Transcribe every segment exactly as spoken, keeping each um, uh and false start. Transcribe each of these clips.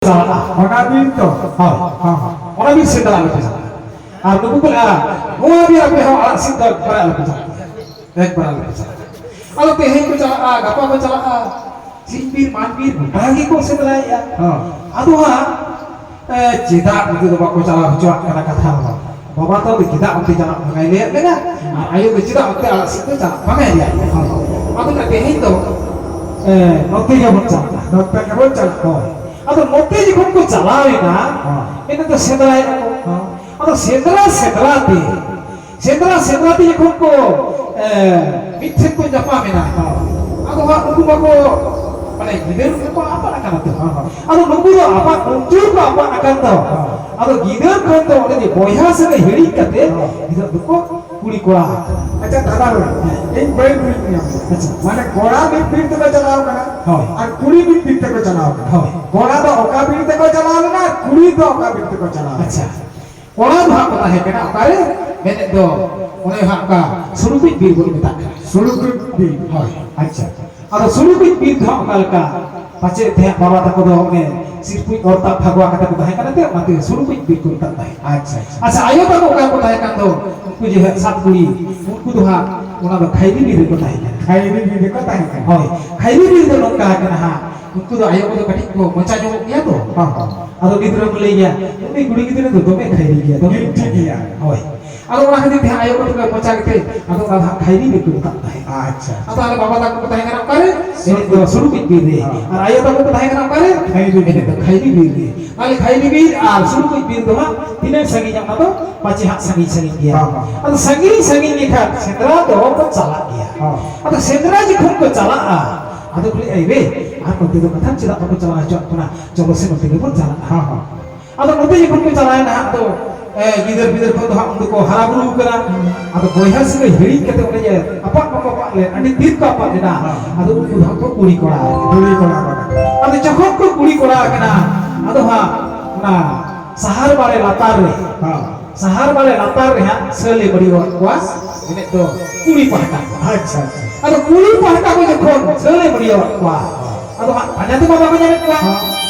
ᱪᱟᱞᱟᱜᱼᱟ᱾ ᱚᱱᱟ ᱵᱤᱨ ᱫᱚ? ᱦᱳᱭ, ᱦᱚᱸ, ᱦᱚᱸ᱾ ᱚᱱᱟ ᱵᱤᱨ ᱥᱮᱸᱫᱽᱨᱟ ᱟᱞᱚᱯᱮ ᱪᱟᱞᱟᱜᱼᱟ᱾ ᱟᱨ ᱱᱩᱠᱩ ᱠᱚ ᱞᱟᱹᱭᱟ, ᱱᱚᱣᱟ ᱵᱤᱨ ᱟᱯᱮ ᱦᱚᱸ ᱟᱲᱟᱜ ᱥᱤᱫ ᱫᱚ ᱮᱠᱵᱟᱨᱮ ᱟᱞᱚᱯᱮ ᱪᱟᱞᱟᱜᱼᱟ, ᱮᱠᱵᱟᱨᱮ ᱟᱞᱚᱯᱮ ᱪᱟᱞᱟᱜᱼᱟ᱾ ᱟᱫᱚ ᱛᱮᱦᱮᱧ ᱠᱚ ᱪᱟᱞᱟᱜᱼᱟ, ᱜᱟᱯᱟ ᱠᱚ ᱪᱟᱞᱟᱜᱼᱟ, ᱥᱤᱧ ᱵᱤᱨ ᱢᱟᱱ ᱵᱤᱨ ᱜᱚᱴᱟ ᱜᱮᱠᱚ ᱥᱮᱸᱫᱽᱨᱟᱭᱮᱫᱼᱟ᱾ ᱦᱚᱸ᱾ ᱟᱫᱚ ᱦᱟᱸᱜ, ᱮ, ᱪᱮᱫᱟᱜ ᱱᱩᱠᱩ ᱫᱚ ᱵᱟᱠᱚ ᱪᱟᱞᱟᱣ ᱦᱚᱪᱚᱣᱟᱜ ᱠᱟᱱᱟ? ᱠᱟᱛᱷᱟ ᱫᱚ ᱵᱟᱵᱟ ᱛᱟᱠᱚ ᱫᱚ ᱪᱮᱫᱟᱜ ᱚᱱᱛᱮ ᱪᱟᱞᱟᱜ ᱵᱟᱝᱟᱭ ᱞᱟᱹᱭᱟᱫ ᱢᱮᱭᱟ? ᱟᱨ ᱟᱭᱳ ᱫᱚ ᱪᱮᱫᱟᱜ ᱚᱱᱛᱮ ᱟᱲᱟᱜ ᱥᱤᱫ ᱫᱚ ᱪᱟᱞᱟᱜ ᱵᱟᱝᱟᱭ ᱞᱟᱹᱭᱟᱫ ᱢᱮᱭᱟ? ᱟᱫᱚ ᱱᱟ ᱛᱮᱦᱮᱧ ᱫᱚ, ᱮ, ᱱᱚᱛᱮ ᱜᱮᱵᱚᱱ ᱪᱟᱞᱟᱜᱼᱟ᱾ ᱱᱚᱛᱮ ᱜᱮᱵᱚᱱ ᱪᱟᱞᱟᱜᱼᱟ᱾ ᱦᱳᱭ᱾ ᱟᱫᱚ ᱱᱚᱛᱮ ᱡᱚᱠᱷᱚᱱ ᱠᱚ ᱪᱟᱞᱟᱣ ᱮᱱᱟ, ᱦᱚᱸ᱾ ᱤᱱᱟᱹ ᱫᱚ ᱥᱮᱸᱫᱽᱨᱟᱭᱮᱫᱼᱟ ᱠᱚ᱾ ᱦᱚᱸ᱾ ᱟᱫᱚ ᱥᱮᱸᱫᱽᱨᱟ ᱥᱮᱸᱫᱽᱨᱟ ᱛᱮ, ᱥᱮᱸᱫᱽᱨᱟ ᱥᱮᱸᱫᱽᱨᱟ ᱛᱮ ᱡᱚᱠᱷᱚᱱ ᱠᱚ, ᱮ, ᱢᱤᱫ ᱴᱷᱮᱱ ᱠᱚ ᱧᱟᱯᱟᱢ ᱮᱱᱟ, ᱦᱚᱸ᱾ ᱟᱫᱚ ᱦᱟᱸᱜ ᱩᱱᱠᱩ ᱢᱟᱠᱚ, ᱢᱟᱱᱮ, ᱜᱤᱫᱟᱹᱨ ᱠᱚᱠᱚ ᱟᱯᱟᱱ ᱟᱠᱟᱱᱟ ᱛᱚ᱾ ᱦᱚᱸ, ᱦᱚᱸ᱾ ᱟᱫᱚ ᱱᱩᱠᱩ ᱫᱚ ᱟᱯᱟᱱ, ᱩᱱᱠᱩ ᱠᱚ ᱟᱯᱟᱱ ᱟᱠᱟᱱ ᱫᱚ᱾ ᱦᱚᱸ᱾ ᱟᱫᱚ ᱜᱤᱫᱟᱹᱨ ᱠᱷᱚᱱ ᱫᱚ ᱚᱱᱮ ᱡᱮ ᱵᱚᱭᱦᱟ ᱥᱟᱹᱜᱟᱹᱭ ᱦᱤᱲᱤᱧ ᱠᱟᱛᱮ, ᱦᱚᱸ᱾ ᱱᱤᱛᱚᱜ ᱫᱚᱠᱚ ᱠᱩᱲᱤ ᱠᱚᱲᱟ ᱟᱠᱟᱱᱟ᱾ ᱟᱪᱪᱷᱟ, ᱫᱟᱫᱟ ᱦᱳᱭ, ᱤᱧ ᱵᱟᱹᱧ ᱵᱩᱡᱽ ᱧᱟᱢ ᱫᱟ᱾ ᱟᱪᱪᱷᱟ᱾ ᱢᱟᱱᱮ ᱠᱚᱲᱟ ᱢᱤᱫ ᱵᱤᱨ ᱛᱮᱠᱚ ᱪᱟᱞᱟᱣ ᱠᱟᱱᱟ, ᱦᱳᱭ᱾ ᱟᱨ ᱠᱩᱲᱤ ᱢᱤᱫ ᱵᱤᱨ ᱛᱮᱠᱚ ᱪᱟᱞᱟᱣ ᱠᱟᱱᱟ᱾ ᱦᱳᱭ᱾ ᱠᱚᱲᱟ ᱫᱚ ᱚᱠᱟ ᱵᱤᱨ ᱛᱮᱠᱚ ᱪᱟᱞᱟᱣ ᱞᱮᱱᱟ, ᱟᱨ ᱠᱩᱲᱤ ᱫᱚ ᱚᱠᱟ ᱵᱤᱨ ᱛᱮᱠᱚ ᱪᱟᱞᱟᱣ ᱞᱮᱱᱟ? ᱟᱪᱪᱷᱟ᱾ ᱠᱚᱲᱟ ᱫᱚ ᱦᱟᱸᱜ ᱠᱚ ᱛᱟᱦᱮᱸ ᱠᱟᱱᱟ ᱚᱠᱟᱨᱮ? ᱢᱮᱱᱮᱫ ᱫᱚ ᱚᱱᱮ ᱦᱟᱸᱜ ᱚᱠᱟ ᱥᱩᱲᱩᱠᱩᱡ ᱵᱤᱨ ᱵᱚᱱ ᱢᱮᱛᱟᱜ ᱠᱟᱱᱟ᱾ ᱥᱩᱲᱩᱠᱩᱡ ᱵᱤᱨ᱾ ᱦᱳᱭ᱾ ᱟᱪᱪᱷᱟ᱾ ᱟᱫᱚ ᱥᱩᱲᱩᱠᱩᱡ ᱵᱤᱨ ᱫᱚ ᱦᱟᱸᱜ ᱚᱠᱟ ᱞᱮᱠᱟ? ᱯᱟᱪᱮᱫ ᱛᱮ ᱦᱟᱸᱜ ᱵᱟᱵᱟ ᱛᱟᱠᱚ ᱫᱚ ᱚᱱᱮ ᱥᱤᱨᱯᱩᱡ ᱚᱨ ᱛᱟᱵ ᱯᱷᱟᱜᱩᱣᱟ ᱠᱟᱛᱮ ᱠᱚ ᱛᱟᱦᱮᱸ ᱠᱟᱱᱟ ᱛᱮ, ᱚᱱᱟᱛᱮ ᱥᱩᱲᱩᱠᱩᱡ ᱵᱤᱨ ᱠᱚ ᱢᱮᱛᱟᱜ ᱛᱟᱦᱮᱸᱫ᱾ ᱟᱪᱪᱷᱟ, ᱟᱪᱪᱷᱟ᱾ ᱟᱪᱪᱷᱟ, ᱟᱭᱳ ᱛᱟᱠᱚ ᱚᱠᱟ ᱠᱚ ᱛᱟᱦᱮᱸ ᱠᱟᱱ ᱫᱚ, ᱩᱱᱠᱩ ᱡᱮ ᱦᱟᱸᱜ ᱥᱟᱛ ᱠᱩᱲᱤ, ᱩᱱᱠᱩ ᱫᱚ ᱦᱟᱸᱜ ᱚᱱᱟ ᱫᱚ ᱠᱷᱟᱭᱨᱤ ᱵᱤᱨ ᱨᱮᱠᱚ ᱛᱟᱦᱮᱸ ᱠᱟᱱᱟ᱾ ᱠᱷᱟᱭᱨᱤ ᱵᱤᱨ ᱨᱮᱠᱚ ᱛᱟᱦᱮᱸ ᱠᱟᱱᱟ᱾ ᱦᱳᱭ, ᱠᱷᱟᱭᱨᱤ ᱵᱤᱨ ᱫᱚ ᱱᱚᱝᱠᱟ ᱠᱟᱱᱟ ᱦᱟᱸᱜ, ᱩᱱᱠᱩ ᱫᱚ ᱟᱭᱳ ᱠᱚᱫᱚ ᱠᱟᱹᱴᱤᱡ ᱠᱚ ᱢᱚᱪᱟ ᱧᱚᱜᱚᱜ ᱜᱮᱭᱟ ᱛᱚ᱾ ᱦᱚᱸ, ᱦᱚᱸ᱾ ᱟᱫᱚ ᱜᱤᱫᱽᱨᱟᱹ ᱠᱚ ᱞᱟᱹᱭ ᱜᱮᱭᱟ, "ᱩᱱᱤ ᱠᱩᱲᱤ ᱜᱤᱫᱽᱨᱟᱹ ᱫᱚ ᱫᱚᱢᱮ ᱠᱷᱟᱭᱨᱤ ᱜᱮᱭᱟ, ᱫᱚᱢᱮ ᱜᱤᱱᱴᱤ ᱜᱮᱭᱟ᱾ ᱜᱮᱭᱟ᱾" ᱦᱳᱭ᱾ ᱟᱫᱚ ᱚᱱᱟ ᱠᱷᱟᱹᱛᱤᱨ ᱛᱮ ᱦᱟᱸᱜ ᱟᱭᱳ ᱠᱚᱫᱚ ᱠᱚ ᱢᱚᱪᱟ ᱜᱮᱛᱮ, ᱟᱫᱚ ᱚᱱᱟ ᱫᱚ ᱦᱟᱸᱜ ᱠᱷᱟᱭᱨᱤ ᱵᱤᱨ ᱠᱚ ᱢᱮᱛᱟᱜ ᱛᱟᱦᱮᱸᱫ᱾ ᱟᱪᱪᱷᱟ᱾ ᱟᱫᱚ ᱟᱞᱮ ᱵᱟᱵᱟ ᱛᱟᱠᱚ ᱠᱚ ᱛᱟᱦᱮᱸ ᱠᱟᱱᱟ ᱚᱠᱟᱨᱮ? ᱥᱩᱨᱩ ᱵᱤᱨ᱾ ᱥᱩᱨᱩ ᱵᱤᱨ ᱨᱮ᱾ ᱦᱚᱸ᱾ ᱟᱨ ᱟᱭᱳ ᱛᱟᱠᱚ ᱠᱚ ᱛᱟᱦᱮᱸ ᱠᱟᱱᱟ ᱚᱠᱟᱨᱮ? ᱠᱷᱟᱭᱨᱤ ᱵᱤᱨ᱾ ᱮᱱᱮ ᱫᱚ ᱠᱷᱟᱭᱨᱤ ᱵᱤᱨ ᱨᱮ᱾ ᱛᱟᱦᱞᱮ ᱠᱷᱟᱭᱨᱤ ᱵᱤᱨ ᱟᱨ ᱥᱩᱨᱩ ᱵᱤᱨ ᱫᱚ ᱦᱟᱸᱜ ᱛᱤᱱᱟᱹᱜ ᱥᱟᱺᱜᱤᱧᱟ? ᱚᱱᱟ ᱫᱚ ᱯᱟᱪᱮ ᱦᱟᱸᱜ ᱥᱟᱺᱜᱤᱧ ᱥᱟᱺᱜᱤᱧ ᱜᱮᱭᱟ᱾ ᱦᱚᱸ, ᱦᱚᱸ᱾ ᱟᱫᱚ ᱥᱟᱺᱜᱤᱧ ᱥᱟᱺᱜᱤᱧ ᱜᱮᱠᱷᱟᱱ ᱥᱮᱸᱫᱽᱨᱟ ᱫᱚ ᱠᱚ ᱪᱟᱞᱟᱜ ᱜᱮᱭᱟ᱾ ᱦᱚᱸ᱾ ᱟᱫᱚ ᱥᱮᱸᱫᱽᱨᱟ ᱡᱚᱠᱷᱚᱱ ᱠᱚ ᱪᱟᱞᱟᱜᱼᱟ, ᱟᱫᱚ ᱠᱚ ᱞᱟᱹᱭᱟ, "ᱮᱭ ᱨᱮ, ᱟᱨ ᱱᱚᱛᱮ ᱫᱚ ᱠᱟᱛᱷᱟ ᱪᱮᱫᱟᱜ ᱵᱟᱠᱚ ᱪᱟᱞᱟᱣ ᱦᱚᱪᱚᱣᱟᱜ ᱠᱟᱱᱟ? ᱪᱚᱞᱚ ᱥᱮ ᱱᱚᱛᱮ ᱜᱮᱵᱚᱱ ᱪᱟᱞᱟᱜᱼᱟ᱾" ᱦᱚᱸ, ᱦᱚᱸ᱾ ᱟᱫᱚ ᱱᱚᱛᱮ ᱡᱚᱠᱷᱚᱱ ᱠᱚ ᱪᱟᱞᱟᱣᱮᱱᱟ ᱦᱟᱸᱜ, ᱟᱫᱚ, ᱮ, ᱜᱤᱫᱟᱹᱨ ᱯᱤᱫᱟᱹᱨ ᱠᱷᱚᱱ ᱫᱚ ᱦᱟᱸᱜ ᱩᱱᱠᱩ ᱠᱚ ᱦᱟᱨᱟ ᱵᱩᱨᱩ ᱠᱟᱱᱟ᱾ ᱟᱫᱚ ᱵᱚᱭᱦᱟ ᱥᱟᱹᱜᱟᱹᱭ ᱦᱤᱲᱤᱧ ᱠᱟᱛᱮ ᱚᱸᱰᱮ ᱡᱮ ᱟᱯᱟᱜ ᱵᱟᱠᱚ ᱟᱯᱟᱜ ᱞᱮᱱ, ᱟᱹᱰᱤ ᱫᱤᱱ ᱠᱚ ᱟᱯᱟᱜ ᱞᱮᱱᱟ᱾ ᱦᱚᱸ᱾ ᱟᱫᱚ ᱩᱱᱠᱩ ᱫᱚ ᱦᱟᱸᱜ ᱠᱚ ᱠᱩᱲᱤ ᱠᱚᱲᱟ ᱟᱠᱟᱱᱟ᱾ ᱠᱩᱲᱤ ᱠᱚᱲᱟ ᱟᱠᱟᱱᱟ᱾ ᱟᱫᱚ ᱡᱚᱠᱷᱚᱱ ᱠᱚ ᱠᱩᱲᱤ ᱠᱚᱲᱟ ᱟᱠᱟᱱᱟ, ᱟᱫᱚ ᱦᱟᱸᱜ ᱚᱱᱟ ᱥᱟᱦᱟᱨ ᱵᱟᱲᱮ ᱞᱟᱛᱟᱨ ᱨᱮ, ᱦᱚᱸ᱾ ᱥᱟᱦᱟᱨ ᱵᱟᱲᱮ ᱞᱟᱛᱟᱨ ᱨᱮ ᱦᱟᱸᱜ ᱥᱟᱹᱞᱮ ᱵᱟᱹᱲᱤᱭᱟᱹᱣᱟᱫ ᱠᱚᱣᱟ, ᱢᱮᱱᱮᱫ ᱫᱚ ᱠᱩᱲᱤ ᱯᱟᱦᱴᱟ ᱠᱚ᱾ ᱟᱪᱪᱷᱟ, ᱟᱪᱪᱷᱟ᱾ ᱟᱫᱚ ᱠᱩᱲᱤ ᱯᱟᱦᱴᱟ ᱠᱚ ᱡᱚᱠᱷᱚᱱ ᱥᱟᱹᱞᱮ ᱵᱟᱹᱲᱤᱭᱟᱹᱣᱟᱫ ᱠᱚᱣᱟ, ᱟᱫᱚ ᱦᱟᱸᱜ ᱯᱟᱸᱡᱟ ᱛᱮᱢᱟ ᱵᱟᱠᱚ ᱧᱟᱢᱮᱫ ᱠᱚᱣᱟ᱾ ᱦᱚᱸ᱾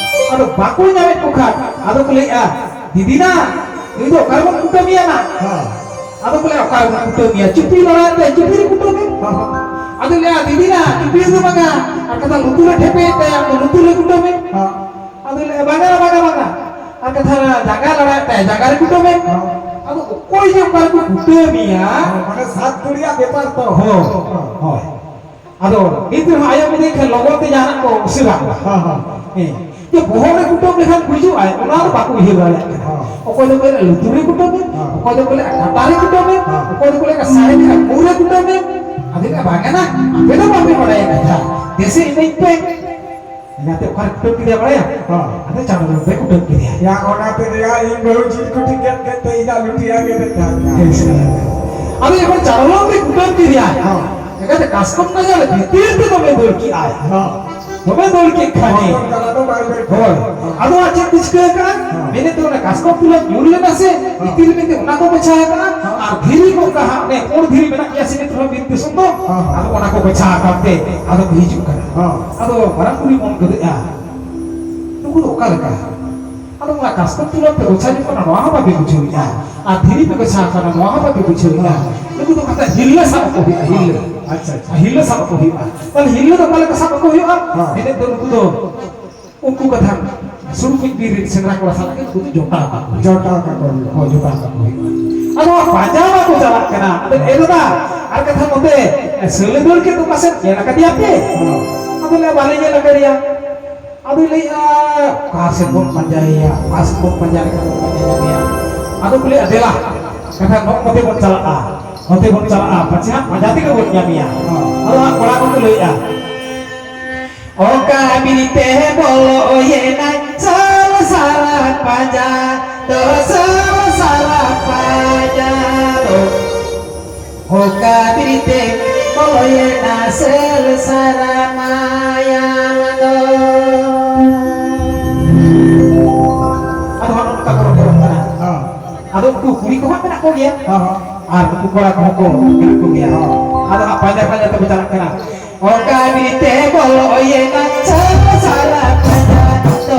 ᱟᱫᱚ ᱵᱟᱠᱚ ᱧᱟᱢᱮᱫ ᱠᱚ ᱠᱷᱟᱱ ᱟᱫᱚ ᱠᱚ ᱞᱟᱹᱭᱮᱜᱼᱟ, "ᱫᱤᱫᱤᱱᱟ, ᱱᱩᱭ ᱫᱚ ᱚᱠᱟ ᱨᱮᱵᱚᱱ ᱠᱩᱴᱟᱹᱢᱮᱭᱟ ᱱᱟ?" ᱦᱮᱸ᱾ ᱟᱫᱚ ᱵᱚᱞᱮ, "ᱚᱠᱟ ᱨᱮᱵᱚᱱ ᱠᱩᱴᱟᱹᱢᱮᱭᱟ? ᱪᱩᱯᱤ ᱞᱟᱲᱟᱭᱮᱫ ᱛᱟᱭ, ᱪᱩᱯᱤ ᱨᱮ ᱠᱩᱴᱟᱹᱢᱮ᱾" ᱦᱮᱸ, ᱦᱮᱸ᱾ ᱟᱫᱚ ᱞᱟᱹᱭᱟ, "ᱫᱤᱫᱤᱱᱟ, ᱪᱩᱯᱤ ᱨᱮᱫᱚ ᱵᱟᱝᱟ, ᱟᱨ ᱠᱟᱛᱷᱟ ᱞᱩᱛᱩᱨ ᱨᱮ ᱴᱷᱮᱯᱮᱭᱮᱫ ᱛᱟᱭᱟ, ᱟᱢ ᱫᱚ ᱞᱩᱛᱩᱨ ᱨᱮ ᱠᱩᱴᱟᱹᱢᱮ᱾" ᱦᱮᱸ᱾ ᱟᱫᱚ ᱞᱟᱹᱭᱟ, "ᱵᱟᱝᱟ, ᱵᱟᱝᱟ, ᱵᱟᱝᱟ, ᱟᱨ ᱠᱟᱛᱷᱟ ᱡᱟᱸᱜᱟ ᱞᱟᱲᱟᱭᱮᱫ ᱛᱟᱭᱟ, ᱡᱟᱸᱜᱟ ᱨᱮ ᱠᱩᱴᱟᱹᱢᱮ᱾" ᱦᱮᱸ᱾ ᱟᱫᱚ ᱚᱠᱚᱭ ᱡᱮ ᱚᱠᱟ ᱨᱮᱠᱚ ᱠᱩᱴᱟᱹᱢᱮᱭᱟ? ᱦᱮᱸ, ᱢᱟᱱᱮ ᱥᱟᱛ ᱠᱩᱲᱤᱭᱟᱜ ᱵᱮᱯᱟᱨ ᱛᱚ᱾ ᱦᱳᱭ, ᱦᱳᱭ᱾ ᱟᱫᱚ ᱱᱤᱛ ᱨᱮᱦᱚᱸ ᱟᱭᱳ ᱢᱮᱱᱟᱭ ᱠᱷᱟᱱ ᱞᱚᱜᱚᱱ ᱛᱮ ᱡᱟᱦᱟᱱᱟᱜ ᱠᱚ ᱩᱥᱟᱹᱨᱟ ᱠᱚᱣᱟ᱾ ᱦᱮᱸ, ᱦᱮᱸ᱾ ᱦᱮᱸ᱾ ᱡᱮ ᱵᱚᱦᱚᱜ ᱨᱮ ᱠᱩᱴᱟᱹᱢ ᱞᱮᱠᱷᱟᱱ ᱜᱩᱡᱩᱜ ᱟᱭ, ᱚᱱᱟ ᱫᱚ ᱵᱟᱠᱚ ᱩᱭᱦᱟᱹᱨ ᱫᱟᱲᱮᱭᱟᱜ ᱠᱟᱱᱟ᱾ ᱦᱮᱸ᱾ ᱚᱠᱚᱭ ᱫᱚᱠᱚ ᱞᱟᱹᱭᱟ ᱞᱩᱛᱩᱨ ᱨᱮ ᱠᱩᱴᱟᱹᱢ ᱢᱮ, ᱦᱮᱸ᱾ ᱚᱠᱚᱭ ᱫᱚᱠᱚ ᱞᱟᱹᱭᱟ ᱠᱟᱴᱟ ᱨᱮ ᱠᱩᱴᱟᱹᱢ ᱢᱮ, ᱦᱮᱸ᱾ ᱚᱠᱚᱭ ᱫᱚᱠᱚ ᱞᱟᱹᱭᱟ ᱥᱟᱦᱮᱫ ᱨᱮ ᱠᱩᱴᱟᱹᱢ ᱢᱮ᱾ ᱟᱫᱚ ᱞᱟᱹᱭᱟ, "ᱵᱟᱝᱟ ᱱᱟ, ᱟᱯᱮ ᱫᱚ ᱵᱟᱯᱮ ᱵᱟᱲᱟᱭᱟ ᱠᱟᱛᱷᱟ, ᱫᱮᱥᱮ ᱮᱱᱮᱡ ᱯᱮ᱾" ᱮᱸᱜᱟᱛᱮ ᱚᱠᱟᱨᱮ ᱠᱩᱴᱟᱹᱢ ᱠᱮᱫᱮᱭᱟ ᱵᱟᱲᱟᱭᱟ? ᱦᱮᱸ᱾ ᱟᱫᱚ ᱪᱟᱸᱫᱚ ᱵᱟᱹᱵᱩ ᱠᱩᱴᱟᱹᱢ ᱠᱮᱫᱮᱭᱟ᱾ ᱭᱟ, ᱚᱱᱟ ᱛᱮ ᱞᱟᱹᱭᱟ, ᱤᱧ ᱵᱟᱹᱦᱩ ᱡᱤᱞ ᱠᱩᱴᱤ ᱜᱮᱫ ᱠᱮᱫ ᱛᱮ ᱤᱧᱟᱜ ᱞᱩᱴᱤ ᱟᱜᱮ ᱫᱮᱫ ᱛᱟᱦᱮᱸ ᱠᱟᱱᱟ᱾ ᱦᱮᱸ, ᱥᱮ᱾ ᱟᱫᱚ ᱡᱚᱠᱷᱚᱱ ᱪᱟᱸᱫᱚ ᱵᱟᱹᱵᱩ ᱠᱩᱴᱟᱹᱢ ᱠᱮᱫᱮᱭᱟ, ᱦᱮᱸ᱾ ᱮᱸᱜᱟᱛᱮ ᱠᱟᱥᱠᱚᱢ ᱜᱟᱡᱟᱲ ᱵᱷᱤᱛᱤᱨ ᱛᱮ ᱫᱚᱢᱮ ᱫᱟᱹᱲ ᱠᱮᱜᱼᱟᱭ᱾ ᱦᱮᱸ᱾ ᱫᱚᱢᱮ ᱫᱟᱹᱲ ᱠᱮᱫ ᱠᱷᱟᱱᱮ᱾ ᱦᱚᱯᱚᱱ ᱠᱟᱱᱟ ᱫᱚ ᱵᱟᱭ ᱫᱟᱹᱲ ᱠᱮᱫᱟ᱾ ᱦᱳᱭ᱾ ᱟᱫᱚ ᱟᱨ ᱪᱮᱫ ᱠᱚ ᱪᱤᱠᱟᱹ ᱟᱠᱟᱫᱼᱟ? ᱦᱮᱸ᱾ ᱢᱮᱱᱮᱫ ᱫᱚ ᱚᱱᱟ ᱠᱟᱥᱠᱚᱢ ᱛᱩᱞᱟᱹᱢ ᱧᱩᱨ ᱞᱮᱱᱟ ᱥᱮ, ᱦᱮᱸ᱾ ᱜᱤᱛᱤᱞ ᱢᱮᱱᱛᱮ ᱚᱱᱟ ᱠᱚ ᱵᱟᱪᱷᱟᱣ ᱟᱠᱟᱫᱼᱟ᱾ ᱦᱮᱸ᱾ ᱟᱨ ᱫᱷᱤᱨᱤ ᱠᱚ ᱚᱱᱠᱟ ᱦᱟᱸᱜ ᱚᱱᱮ ᱯᱩᱸᱰ ᱫᱷᱤᱨᱤ ᱢᱮᱱᱟᱜ ᱜᱮᱭᱟ ᱥᱮ ᱱᱤᱛ ᱦᱚᱸ ᱵᱤᱨ ᱫᱤᱥᱚᱢ ᱫᱚ᱾ ᱦᱮᱸ, ᱦᱮᱸ᱾ ᱟᱫᱚ ᱚᱱᱟ ᱠᱚ ᱵᱟᱪᱷᱟᱣ ᱟᱠᱟᱫ ᱛᱮ ᱟᱫᱚ ᱠᱚ ᱦᱤᱡᱩᱜ ᱠᱟᱱᱟ᱾ ᱦᱮᱸ᱾ ᱟᱫᱚ ᱢᱟᱨᱟᱝ ᱵᱩᱨᱩᱭ ᱢᱚᱱ ᱜᱚᱫᱮᱜᱼᱟ, ᱱᱩᱠᱩ ᱫᱚ ᱚᱠᱟ ᱞᱮᱠᱟ? ᱟᱫᱚ ᱚᱱᱟ ᱠᱟᱥᱠᱚᱢ ᱛᱩᱞᱟᱹᱢ ᱯᱮ ᱜᱚᱪᱷᱟ ᱡᱚᱝ ᱠᱟᱱᱟ, ᱱᱚᱣᱟ ᱦᱚᱸ ᱵᱟᱯᱮ ᱵᱩᱡᱷᱟᱹᱣᱮᱫᱼᱟ᱾ ᱟᱨ ᱫᱷᱤᱨᱤ ᱯᱮ ᱜᱚᱪᱷᱟ ᱠᱟᱱᱟ, ᱱᱚᱣᱟ ᱦᱚᱸ ᱵᱟᱯᱮ ᱵᱩᱡᱷᱟᱹᱣᱮᱫᱼᱟ᱾ ᱦᱮᱸ᱾ ᱱᱩᱠᱩ ᱫᱚ ᱠᱟᱛᱷᱟ ᱦᱤᱨᱞᱟᱹ ᱥᱟᱵ ᱟᱠᱚ ᱦᱩᱭᱩᱜᱼᱟ, ᱦᱤᱨᱞᱟᱹ᱾ ᱟᱪᱪᱷᱟ, ᱟᱪᱪᱷᱟ᱾ ᱟᱨ ᱦᱤᱨᱞᱟᱹ ᱥᱟᱵ ᱟᱠᱚ ᱦᱩᱭᱩᱜᱼᱟ᱾ ᱛᱟᱦᱞᱮ ᱦᱤᱨᱞᱟᱹ ᱫᱚ ᱚᱠᱟ ᱞᱮᱠᱟ ᱥᱟᱵ ᱟᱠᱚ ᱦᱩᱭᱩᱜᱼᱟ? ᱦᱮᱸ᱾ ᱢᱮᱱᱮᱫ ᱫᱚ ᱱᱩᱠᱩ ᱫᱚ ᱩᱱᱠᱩ ᱠᱟᱛᱷᱟ ᱥᱩᱨ ᱠᱚ ᱵᱤᱨ ᱨᱮᱱ ᱥᱮᱸᱫᱽᱨᱟ ᱠᱚᱲᱟ ᱥᱟᱞᱟᱜ ᱜᱮ ᱱᱩᱠᱩ ᱫᱚ ᱡᱚᱴᱟᱣ ᱠᱟᱠᱚ ᱦᱩᱭᱩᱜᱼᱟ᱾ ᱡᱚᱴᱟᱣ ᱠᱟᱠᱚ ᱦᱩᱭᱩᱜᱼᱟ᱾ ᱦᱳᱭ, ᱡᱚᱴᱟᱣ ᱠᱟᱠᱚ ᱦᱩᱭᱩᱜᱼᱟ᱾ ᱟᱫᱚ ᱯᱟᱸᱡᱟ ᱢᱟᱠᱚ ᱪᱟᱞᱟᱜ ᱠᱟᱱᱟ᱾ ᱟᱫᱚ ᱮ ᱫᱟᱫᱟ, ᱟᱨ ᱠᱟᱛᱷᱟ ᱱᱚᱛᱮ ᱥᱟᱹᱞ ᱫᱟᱹᱲ ᱠᱮᱫ ᱫᱚ ᱯᱟᱥᱮᱡ ᱧᱮᱞ ᱟᱠᱟᱫᱮᱭᱟ ᱯᱮ? ᱦᱮᱸ᱾ ᱟᱫᱚ ᱞᱟᱹᱭᱟ, "ᱵᱟᱞᱮ ᱧᱮᱞ ᱟᱠᱟᱫᱮᱭᱟ᱾" ᱟᱫᱚᱭ ᱞᱟᱹᱭᱮᱜᱼᱟ, "ᱚᱠᱟ ᱥᱮᱫ ᱵᱚᱱ ᱯᱟᱸᱡᱟᱭᱮᱭᱟ? ᱚᱠᱟ ᱥᱮᱫ ᱵᱚᱱ ᱯᱟᱸᱡᱟ ᱞᱮᱠᱷᱟᱱ ᱵᱚᱱ ᱯᱟᱸᱡᱟ ᱧᱟᱢᱮᱭᱟ?" ᱟᱫᱚ ᱠᱚ ᱞᱟᱹᱭᱟ, "ᱫᱮᱞᱟ, ᱮᱱᱠᱷᱟᱱ ᱱᱚᱜᱼᱚ ᱱᱚᱛᱮ ᱵᱚᱱ ᱪᱟᱞᱟᱜᱼᱟ, ᱱᱚᱛᱮ ᱵᱚᱱ ᱪᱟᱞᱟᱜᱼᱟ, ᱯᱟᱪᱷᱮ ᱦᱟᱸᱜ ᱯᱟᱸᱡᱟ ᱛᱮᱜᱮ ᱵᱚᱱ ᱧᱟᱢᱮᱭᱟ᱾" ᱟᱫᱚ ᱦᱟᱸᱜ ᱠᱚᱲᱟ ᱠᱚᱠᱚ ᱞᱟᱹᱭᱮᱜᱼᱟ, ᱚᱠᱟ ᱵᱤᱨ ᱛᱮ ᱵᱚᱞᱚᱭᱮᱱᱟᱭ ᱥᱟᱞ ᱥᱟᱨᱟ ᱯᱟᱸᱡᱟ ᱫᱚ, ᱥᱟᱞ ᱥᱟᱨᱟ ᱯᱟᱸᱡᱟ ᱫᱚ᱾ ᱚᱠᱟ ᱵᱤᱨ ᱛᱮ ᱵᱚᱞᱚᱭᱮᱱᱟ ᱥᱟᱹᱞ ᱥᱟᱨᱟ ᱢᱟᱭᱟᱢ ᱫᱚ᱾ ᱟᱫᱚ ᱦᱚᱸ ᱱᱚᱝᱠᱟ ᱠᱚ ᱨᱚᱯᱚᱲᱚᱜ ᱠᱟᱱᱟ᱾ ᱦᱚᱸ᱾ ᱟᱫᱚ ᱩᱱᱠᱩ ᱠᱩᱲᱤ ᱠᱚᱦᱚᱸ ᱢᱮᱱᱟᱜ ᱠᱚᱜᱮᱭᱟ᱾ ᱦᱚᱸ, ᱦᱚᱸ᱾ ᱟᱨ ᱩᱱᱠᱩ ᱠᱚᱲᱟ ᱠᱚᱦᱚᱸ ᱠᱚ ᱢᱮᱱᱟᱜ ᱠᱚᱜᱮᱭᱟ᱾ ᱦᱚᱸ᱾ ᱟᱫᱚ ᱦᱟᱸᱜ ᱯᱟᱸᱡᱟ ᱯᱟᱸᱡᱟ ᱛᱮᱠᱚ ᱪᱟᱞᱟᱜ ᱠᱟᱱᱟ᱾ ᱚᱠᱟ ᱵᱤᱨ ᱛᱮ ᱵᱚᱞᱚᱭᱮᱱᱟ ᱥᱟᱹᱞ ᱥᱟᱨᱟ ᱯᱟᱸᱡᱟ ᱫᱚ,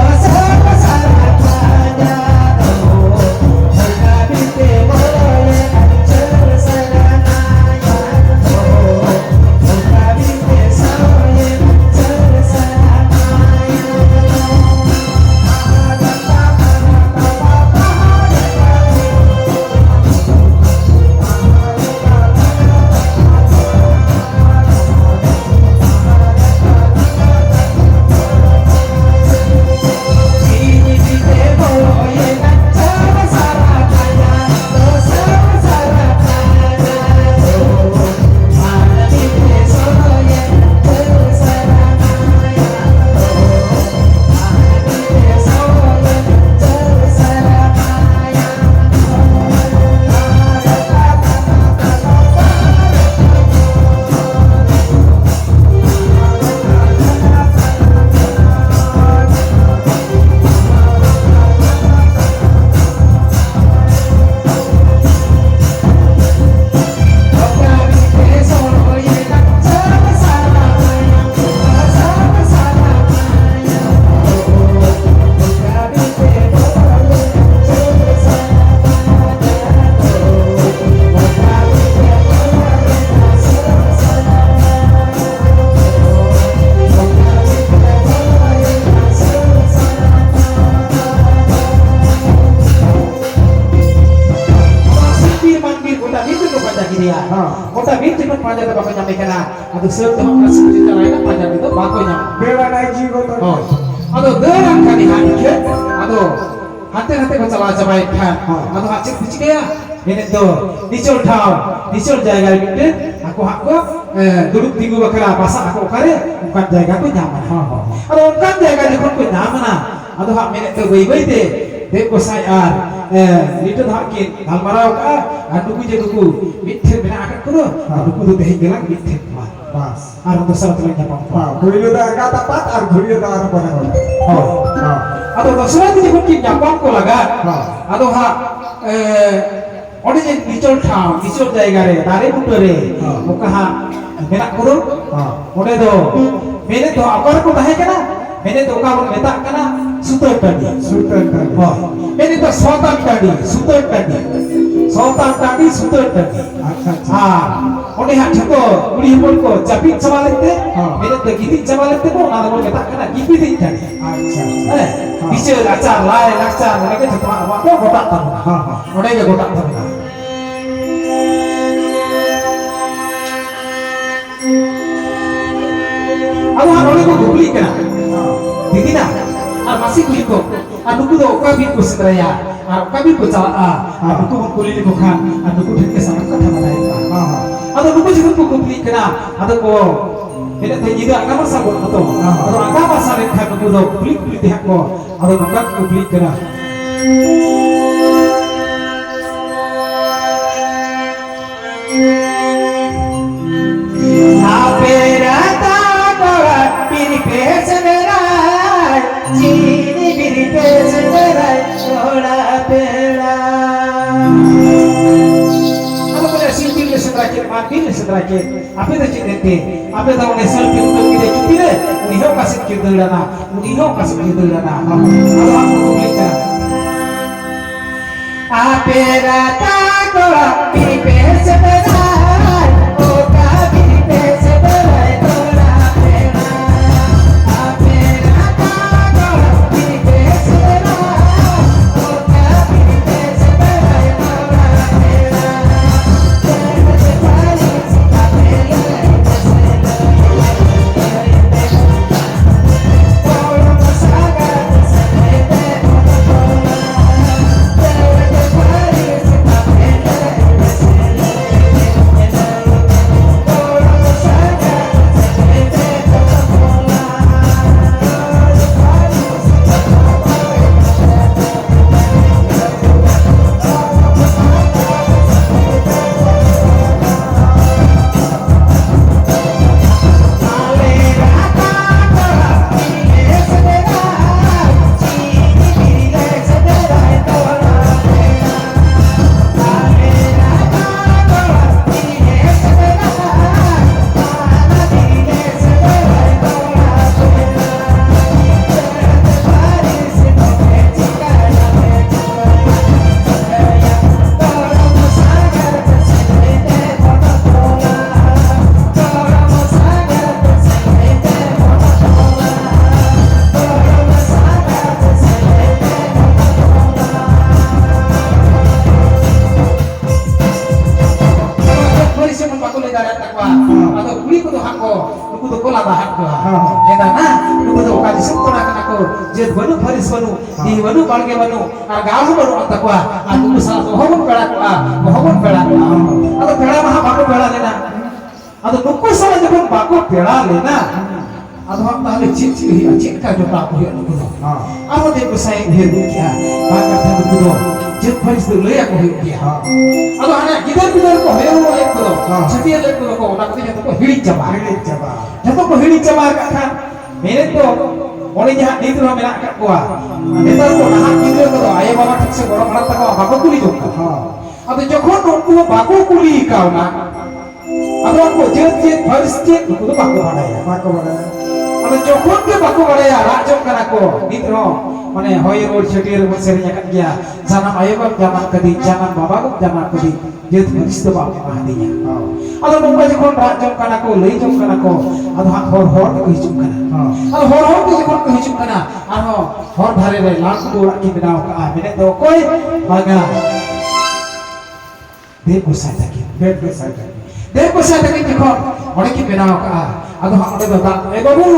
ᱦᱚᱸ᱾ ᱜᱚᱴᱟ ᱵᱤᱨ ᱡᱚᱠᱷᱚᱱ ᱯᱟᱸᱡᱟ ᱛᱮ ᱵᱟᱠᱚ ᱧᱟᱢᱮ ᱠᱟᱱᱟ, ᱟᱫᱚ ᱥᱟᱹᱨ ᱫᱚ ᱦᱟᱸᱜ ᱚᱱᱟ ᱥᱤᱠᱲᱤ ᱪᱟᱞᱟᱣᱮᱱᱟ, ᱯᱟᱸᱡᱟ ᱛᱮᱫᱚ ᱵᱟᱠᱚ ᱧᱟᱢᱟ᱾ ᱵᱮᱲᱟ ᱱᱟᱭ ᱡᱤᱣᱤ ᱜᱚᱛᱚ᱾ ᱦᱳᱭ᱾ ᱟᱫᱚ ᱫᱟᱹᱲ ᱟᱱ ᱠᱷᱟᱱ ᱦᱟᱸᱜ ᱤᱠᱷᱟᱹ, ᱟᱫᱚ ᱦᱟᱱᱛᱮ ᱱᱟᱛᱮ ᱠᱚ ᱪᱟᱞᱟᱣ ᱪᱟᱵᱟᱭᱮᱱ ᱠᱷᱟᱱ, ᱦᱚᱸ᱾ ᱟᱫᱚ ᱦᱟᱸᱜ ᱪᱮᱫ ᱠᱚ ᱪᱤᱠᱟᱹᱭᱟ? ᱢᱮᱱᱮᱫ ᱫᱚ ᱱᱤᱪᱚᱞ ᱴᱷᱟᱶ, ᱱᱤᱪᱚᱞ ᱡᱟᱭᱜᱟ ᱨᱮ ᱢᱤᱫᱴᱮᱱ ᱟᱠᱚ ᱦᱟᱸᱜ ᱠᱚ, ᱮ, ᱫᱩᱲᱩᱵ ᱛᱤᱸᱜᱩ ᱵᱟᱠᱷᱨᱟ ᱵᱟᱥᱟᱜ ᱟᱠᱚ ᱚᱠᱟᱨᱮ, ᱚᱱᱠᱟᱱ ᱡᱟᱭᱜᱟ ᱠᱚ ᱧᱟᱢᱟ᱾ ᱦᱚᱸ, ᱦᱚᱸ, ᱦᱚᱸ᱾ ᱟᱫᱚ ᱚᱱᱠᱟᱱ ᱡᱟᱭᱜᱟ ᱡᱚᱠᱷᱚᱱ ᱠᱚ ᱧᱟᱢ ᱮᱱᱟ, ᱟᱫᱚ ᱦᱟᱸᱜ ᱢᱮᱱᱮᱫ ᱫᱚ ᱵᱟᱹᱭ ᱵᱟᱹᱭ ᱛᱮ ᱫᱮᱵ ᱜᱚᱸᱥᱟᱭ ᱟᱨ, ᱮ, ᱞᱤᱴᱟᱹ ᱫᱚ ᱦᱟᱸᱜ ᱠᱤᱱ ᱜᱟᱞᱢᱟᱨᱟᱣ ᱠᱟᱜᱼᱟ, ᱟᱨ ᱱᱩᱠᱩ ᱡᱮ ᱱᱩᱠᱩ ᱢᱤᱫ ᱴᱷᱮᱱ ᱢᱮᱱᱟᱜ ᱟᱠᱟᱫ ᱠᱚᱫᱚ, ᱦᱮᱸ᱾ ᱱᱩᱠᱩ ᱫᱚ ᱛᱮᱦᱮᱧ ᱜᱮᱞᱟᱝ ᱢᱤᱫ ᱴᱷᱮᱱ ᱠᱚᱣᱟ᱾ ᱵᱟᱥ᱾ ᱟᱨ ᱫᱚᱥᱨᱟ ᱛᱮᱞᱟᱝ ᱧᱟᱯᱟᱢ ᱠᱚᱣᱟ᱾ ᱦᱮᱸ, ᱯᱳᱭᱞᱳ ᱫᱚ ᱮᱸᱜᱟᱛ ᱟᱯᱟᱛ ᱟᱨ ᱜᱷᱩᱨᱤᱭᱟᱹ ᱫᱚ ᱟᱨᱚ ᱵᱟᱱᱟ ᱦᱚᱲ᱾ ᱦᱳᱭ᱾ ᱦᱮᱸ᱾ ᱟᱫᱚ ᱫᱚᱥᱨᱟ ᱛᱮ ᱡᱚᱠᱷᱚᱱ ᱠᱤᱱ ᱧᱟᱯᱟᱢ ᱠᱚ ᱞᱟᱜᱟᱫ, ᱦᱮᱸ᱾ ᱟᱫᱚ ᱦᱟᱸᱜ, ᱮ, ᱚᱸᱰᱮ ᱡᱮ ᱱᱤᱪᱚᱞ ᱴᱷᱟᱶ, ᱱᱤᱪᱚᱞ ᱡᱟᱭᱜᱟ ᱨᱮ, ᱫᱟᱨᱮ ᱵᱩᱴᱟᱹ ᱨᱮ, ᱦᱮᱸ᱾ ᱚᱠᱟ ᱦᱟᱸᱜ ᱢᱮᱱᱟᱜ ᱠᱚᱫᱚ, ᱦᱮᱸ᱾ ᱚᱸᱰᱮ ᱫᱚ ᱢᱮᱱᱮᱫ ᱫᱚ ᱚᱠᱟ ᱨᱮᱠᱚ ᱛᱟᱦᱮᱸ ᱠᱟᱱᱟ? ᱢᱮᱱᱮᱫ ᱫᱚ ᱚᱠᱟ ᱵᱚᱱ ᱢᱮᱛᱟᱜ ᱠᱟᱱᱟ? ᱥᱩᱛᱟᱹᱱ ᱴᱟᱺᱰᱤ᱾ ᱥᱩᱛᱟᱹᱱ ᱴᱟᱺᱰᱤ᱾ ᱦᱳᱭ᱾ ᱢᱮᱱᱮᱫ ᱫᱚ ᱥᱚᱛᱟᱱ ᱴᱟᱺᱰᱤ, ᱥᱩᱛᱟᱹᱱ ᱴᱟᱺᱰᱤ᱾ ᱥᱚᱛᱟᱱ ᱴᱟᱺᱰᱤ, ᱥᱩᱛᱟᱹᱱ ᱴᱟᱺᱰᱤ᱾ ᱟᱪᱪᱷᱟ, ᱟᱪᱪᱷᱟ᱾ ᱟᱨ ᱚᱸᱰᱮ ᱦᱟᱸᱜ ᱡᱷᱚᱛᱚ ᱠᱩᱲᱤ ᱦᱚᱯᱚᱱ ᱠᱚ ᱡᱟᱹᱯᱤᱫ ᱪᱟᱵᱟ ᱞᱮᱱᱛᱮ, ᱦᱮᱸ᱾ ᱢᱮᱱᱮᱫ ᱫᱚ ᱜᱤᱛᱤᱡ ᱪᱟᱵᱟ ᱞᱮᱱᱛᱮ ᱠᱚ, ᱚᱱᱟ ᱫᱚᱵᱚᱱ ᱢᱮᱛᱟᱜ ᱠᱟᱱᱟ ᱜᱤᱯᱤᱫᱤᱡ ᱴᱟᱺᱰᱤ᱾ ᱟᱪᱪᱷᱟ, ᱟᱪᱪᱷᱟ᱾ ᱦᱮᱸ᱾ ᱦᱮᱸ᱾ ᱵᱤᱪᱟᱹᱨ, ᱟᱪᱟᱨ, ᱞᱟᱭ, ᱞᱟᱠᱪᱟᱨ, ᱚᱸᱰᱮ ᱜᱮ ᱡᱷᱚᱛᱚᱣᱟᱜ ᱟᱵᱚᱣᱟᱜ ᱫᱚ ᱜᱚᱴᱟᱜ ᱛᱟᱵᱚᱱᱟ᱾ ᱦᱮᱸ, ᱦᱮᱸ᱾ ᱚᱸᱰᱮ ᱜᱮ ᱜᱚᱴᱟᱜ ᱛᱟᱵᱚᱱᱟ᱾ ᱟᱫᱚ ᱦᱟᱸᱜ ᱱᱚᱰᱮ ᱠᱚ ᱠᱩᱠᱞᱤᱜ ᱠᱟᱱᱟ, ᱫᱤᱫᱤᱱᱟ, ᱟᱨ ᱢᱟᱹᱥᱤ ᱠᱩᱲᱤ ᱠᱚ, ᱟᱨ ᱱᱩᱠᱩ ᱫᱚ ᱚᱠᱟ ᱵᱤᱨ ᱠᱚ ᱥᱮᱸᱫᱽᱨᱟᱭᱟ, ᱟᱨ ᱚᱠᱟ ᱵᱤᱨ ᱠᱚ ᱪᱟᱞᱟᱜᱼᱟ, ᱟᱨ ᱱᱩᱠᱩ ᱵᱚᱱ ᱠᱩᱞᱤ ᱞᱮᱠᱚ ᱠᱷᱟᱱ, ᱟᱨ ᱱᱩᱠᱩ ᱴᱷᱮᱱ ᱜᱮ ᱥᱟᱱᱟᱢ ᱠᱟᱛᱷᱟ ᱵᱟᱰᱟᱭᱚᱜᱼᱟ᱾ ᱦᱚᱸ, ᱦᱚᱸ᱾ ᱟᱫᱚ ᱱᱩᱠᱩ ᱡᱚᱠᱷᱚᱱ ᱠᱚ ᱠᱩᱠᱞᱤᱜ ᱠᱟᱱᱟ, ᱟᱫᱚ ᱠᱚ ᱢᱮᱱᱮᱫ ᱛᱮ ᱧᱤᱫᱟᱹ ᱟᱸᱜᱟ ᱢᱟᱨᱥᱟᱞ ᱜᱚᱫ ᱠᱟᱛᱚ᱾ ᱦᱚᱸ, ᱦᱚᱸ᱾ ᱟᱫᱚ ᱟᱸᱜᱟ ᱢᱟᱨᱥᱟᱞ ᱞᱮᱱᱠᱷᱟᱱ ᱱᱩᱠᱩ ᱫᱚ ᱠᱩᱠᱞᱤ ᱠᱩᱠᱞᱤ ᱛᱮ ᱦᱟᱸᱜ ᱠᱚ, ᱟᱫᱚ ᱱᱚᱝᱠᱟ ᱠᱚ ᱠᱩᱠᱞᱤᱜ ᱠᱟᱱᱟ᱾ ᱟᱯᱮ ᱨᱟᱛᱟ ᱠᱚᱲᱟ ᱵᱤᱨ ᱯᱮ ᱥᱮᱸᱫᱽᱨᱟᱭ, ᱪᱤᱱᱤ ᱵᱤᱨ ᱯᱮ ᱥᱮᱸᱫᱽᱨᱟᱭ ᱠᱚᱲᱟ ᱯᱮᱲᱟ᱾ ᱟᱫᱚ ᱵᱚᱞᱮ ᱥᱤᱧ ᱵᱤᱨ ᱞᱮ ᱥᱮᱸᱫᱽᱨᱟ ᱠᱮᱫ, ᱢᱟᱨ ᱵᱤᱨ ᱞᱮ ᱥᱮᱸᱫᱽᱨᱟ ᱠᱮᱫ, ᱟᱯᱮ ᱫᱚ ᱪᱮᱫ ᱮᱱᱛᱮ? ᱟᱯᱮ ᱫᱚ ᱚᱱᱮ ᱥᱟᱹᱞ ᱯᱮ ᱩᱰᱟᱹᱣ ᱠᱮᱫᱟ ᱪᱩᱯᱤ ᱨᱮ, ᱩᱱᱤ ᱦᱚᱸ ᱚᱠᱟ ᱥᱮᱫ ᱪᱚᱭ ᱫᱟᱹᱲ ᱟᱱᱟ, ᱩᱱᱤ ᱦᱚᱸ ᱚᱠᱟ ᱥᱮᱫ ᱪᱚᱭ ᱫᱟᱹᱲ ᱟᱱᱟ᱾ ᱟᱫᱚ ᱦᱟᱸᱜ ᱠᱚ ᱠᱩᱠᱞᱤᱜ ᱠᱟᱱᱟ᱾ ᱟᱯᱮ ᱨᱟᱛᱟ ᱠᱚᱲᱟ ᱵᱤᱨ ᱯᱮ ᱥᱮᱸᱫᱽᱨᱟᱭ, ᱚᱠᱟ ᱵᱤᱨ ᱯᱮ ᱥᱮᱸᱫᱽᱨᱟᱭ ᱠᱚᱲᱟ ᱯᱮᱲᱟ᱾ ᱟᱯᱮ ᱨᱟᱛᱟ ᱠᱚᱲᱟ ᱵᱤᱨ ᱯᱮ ᱥᱮᱸᱫᱽᱨᱟᱭ, ᱚᱠᱟ ᱵᱤᱨ ᱯᱮ ᱥᱮᱸᱫᱽᱨᱟᱭ ᱠᱚᱲᱟ ᱯᱮᱲᱟ᱾ ᱢᱮᱱᱟ ᱱᱟ, ᱱᱩᱠᱩ ᱫᱚ ᱚᱠᱟ ᱫᱤᱥᱚᱢ ᱠᱚᱲᱟ ᱠᱟᱱᱟ ᱠᱚ, ᱡᱟᱹᱛ ᱵᱟᱹᱱᱩᱜ, ᱯᱟᱹᱨᱤᱥ ᱵᱟᱹᱱᱩᱜ, ᱦᱮᱸ᱾ ᱰᱤᱦᱤ ᱵᱟᱹᱱᱩᱜ, ᱵᱟᱲᱜᱮ ᱵᱟᱹᱱᱩᱜ, ᱟᱨ ᱜᱟᱲ ᱦᱚᱸ ᱵᱟᱹᱱᱩᱜ ᱟᱱ ᱛᱟᱠᱚᱣᱟ, ᱟᱨ ᱱᱩᱠᱩ ᱥᱟᱞᱟᱜ ᱫᱚ ᱚᱦᱚ ᱵᱚᱱ ᱯᱮᱲᱟ ᱠᱚᱜᱼᱟ, ᱚᱦᱚ ᱵᱚᱱ ᱯᱮᱲᱟ ᱠᱚᱜᱼᱟ᱾ ᱟᱫᱚ ᱯᱮᱲᱟ ᱢᱟ ᱦᱟᱸᱜ ᱵᱟᱠᱚ ᱯᱮᱲᱟ ᱞᱮᱱᱟ᱾ ᱟᱫᱚ ᱱᱩᱠᱩ ᱥᱟᱞᱟᱜ ᱡᱚᱠᱷᱚᱱ ᱵᱟᱠᱚ ᱯᱮᱲᱟ ᱞᱮᱱᱟ, ᱟᱫᱚ ᱦᱟᱸᱜ ᱛᱟᱦᱞᱮ ᱪᱮᱫ ᱪᱮᱫ ᱦᱩᱭᱩᱜᱼᱟ, ᱪᱮᱫ ᱞᱮᱠᱟ ᱡᱚᱴᱟᱣ ᱠᱚ ᱦᱩᱭᱩᱜᱼᱟ ᱱᱩᱠᱩ ᱫᱚ? ᱦᱮᱸ᱾ ᱟᱨᱦᱚᱸ ᱫᱮᱵ ᱜᱚᱸᱥᱟᱭ ᱩᱭᱦᱟᱹᱨ ᱜᱚᱫ ᱠᱮᱜᱼᱟ, ᱵᱟᱝ ᱠᱟᱛᱷᱟ ᱱᱩᱠᱩ ᱫᱚ ᱡᱟᱹᱛ ᱯᱟᱹᱨᱤᱥ ᱫᱚ ᱞᱟᱹᱭ ᱟᱠᱚ ᱦᱩᱭᱩᱜ ᱜᱮᱭᱟ᱾ ᱦᱮᱸ᱾ ᱟᱫᱚ ᱦᱟᱱᱮ ᱜᱤᱫᱟᱹᱨ ᱯᱤᱫᱟᱹᱨ ᱠᱚ ᱦᱚᱭᱚ ᱨᱩᱣᱟᱹᱲ ᱞᱮᱫ ᱠᱚᱫᱚ, ᱦᱮᱸ᱾ ᱪᱷᱟᱹᱴᱭᱟᱹᱨ ᱞᱮᱫ ᱠᱚᱫᱚ ᱠᱚ, ᱚᱱᱟ ᱠᱚᱫᱚ ᱡᱚᱛᱚ ᱠᱚ ᱦᱤᱲᱤᱧ ᱪᱟᱵᱟ᱾ ᱦᱤᱲᱤᱧ ᱪᱟᱵᱟ᱾ ᱡᱚᱛᱚ ᱠᱚ ᱦᱤᱲᱤᱧ ᱪᱟᱵᱟ ᱟᱠᱟᱫ ᱠᱷᱟᱱ, ᱢᱮᱱᱮᱫ ᱫᱚ ᱚᱸᱰᱮ ᱡᱟᱦᱟᱸ ᱱᱤᱛ ᱨᱮᱦᱚᱸ ᱢᱮᱱᱟᱜ ᱟᱠᱟᱫ ᱠᱚᱣᱟ, ᱱᱮᱛᱟᱨ ᱠᱚ ᱱᱟᱦᱟᱜ ᱜᱤᱫᱽᱨᱟᱹ ᱠᱚᱫᱚ ᱟᱭᱳ ᱵᱟᱵᱟ ᱴᱷᱤᱠ ᱥᱮ ᱜᱚᱲᱚᱢ ᱦᱟᱲᱟᱢ ᱛᱟᱠᱚ ᱵᱟᱠᱚ ᱠᱩᱞᱤ ᱡᱚᱝ ᱠᱟᱱᱟ᱾ ᱦᱮᱸ᱾ ᱟᱫᱚ ᱡᱚᱠᱷᱚᱱ ᱩᱱᱠᱩ ᱦᱚᱸ ᱵᱟᱠᱚ ᱠᱩᱞᱤ ᱠᱟᱣᱱᱟ, ᱟᱫᱚ ᱩᱱᱠᱩ ᱡᱟᱹᱛ ᱪᱮᱫ, ᱯᱟᱹᱨᱤᱥ ᱪᱮᱫ, ᱩᱱᱠᱩ ᱫᱚ ᱵᱟᱠᱚ ᱵᱟᱲᱟᱭᱟ᱾ ᱵᱟᱠᱚ ᱵᱟᱲᱟᱭᱟ᱾ ᱟᱫᱚ ᱡᱚᱠᱷᱚᱱ ᱜᱮ ᱵᱟᱠᱚ ᱵᱟᱲᱟᱭᱟ, ᱨᱟᱜ ᱡᱚᱝ ᱠᱟᱱᱟ ᱠᱚ᱾ ᱱᱤᱛ ᱨᱮᱦᱚᱸ ᱢᱟᱱᱮ ᱦᱚᱭ ᱨᱩᱣᱟᱹᱲ ᱪᱷᱟᱹᱴᱭᱟᱹᱨ ᱨᱮᱵᱚᱱ ᱥᱮᱨᱮᱧ ᱟᱠᱟᱫ ᱜᱮᱭᱟ, "ᱡᱟᱱᱟᱢ ᱟᱭᱳ ᱵᱟᱢ ᱡᱟᱱᱟᱢ ᱠᱟᱹᱫᱤᱧ, ᱡᱟᱱᱟᱢ ᱵᱟᱵᱟ ᱵᱟᱢ ᱡᱟᱱᱟᱢ ᱠᱟᱹᱫᱤᱧ, ᱡᱟᱹᱛ ᱯᱟᱹᱨᱤᱥ ᱫᱚ ᱵᱟᱢ ᱮᱢᱟ ᱦᱟᱹᱫᱤᱧᱟ᱾" ᱦᱳᱭ᱾ ᱟᱫᱚ ᱱᱚᱝᱠᱟ ᱡᱚᱠᱷᱚᱱ ᱨᱟᱜ ᱡᱚᱝ ᱠᱟᱱᱟ ᱠᱚ, ᱞᱟᱹᱭ ᱡᱚᱝ ᱠᱟᱱᱟ ᱠᱚ, ᱟᱫᱚ ᱦᱟᱸᱜ ᱦᱚᱲ, ᱦᱚᱲ ᱛᱮᱠᱚ ᱦᱤᱡᱩᱜ ᱠᱟᱱᱟ᱾ ᱦᱳᱭ᱾ ᱟᱫᱚ ᱦᱚᱲ, ᱦᱚᱲ ᱛᱮ ᱡᱚᱠᱷᱚᱱ ᱠᱚ ᱦᱤᱡᱩᱜ ᱠᱟᱱᱟ, ᱟᱨᱦᱚᱸ ᱦᱚᱨ ᱫᱷᱟᱨᱮ ᱨᱮ ᱞᱟᱞ ᱴᱩᱰᱩ ᱚᱲᱟᱜ ᱠᱤᱱ ᱵᱮᱱᱟᱣ ᱠᱟᱜᱼᱟ, ᱢᱮᱱᱮᱫ ᱫᱚ ᱚᱠᱚᱭ? ᱵᱟᱝᱟ᱾ ᱫᱮᱵ ᱜᱚᱸᱥᱟᱭ ᱛᱟᱹᱠᱤᱱ᱾ ᱫᱮᱵ ᱜᱚᱸᱥᱟᱭ ᱛᱟᱹᱠᱤᱱ᱾ ᱫᱮᱵ ᱜᱚᱸᱥᱟᱭ ᱛᱟᱹᱠᱤᱱ ᱡᱚᱠᱷᱚᱱ ᱚᱸᱰᱮ ᱠᱤᱱ ᱵᱮᱱᱟᱣ ᱠᱟᱜᱼᱟ, ᱟᱫᱚ ᱦᱟᱸᱜ ᱚᱸᱰᱮ ᱫᱚ ᱫᱟᱜ, "ᱮ ᱵᱟᱹᱵᱩ,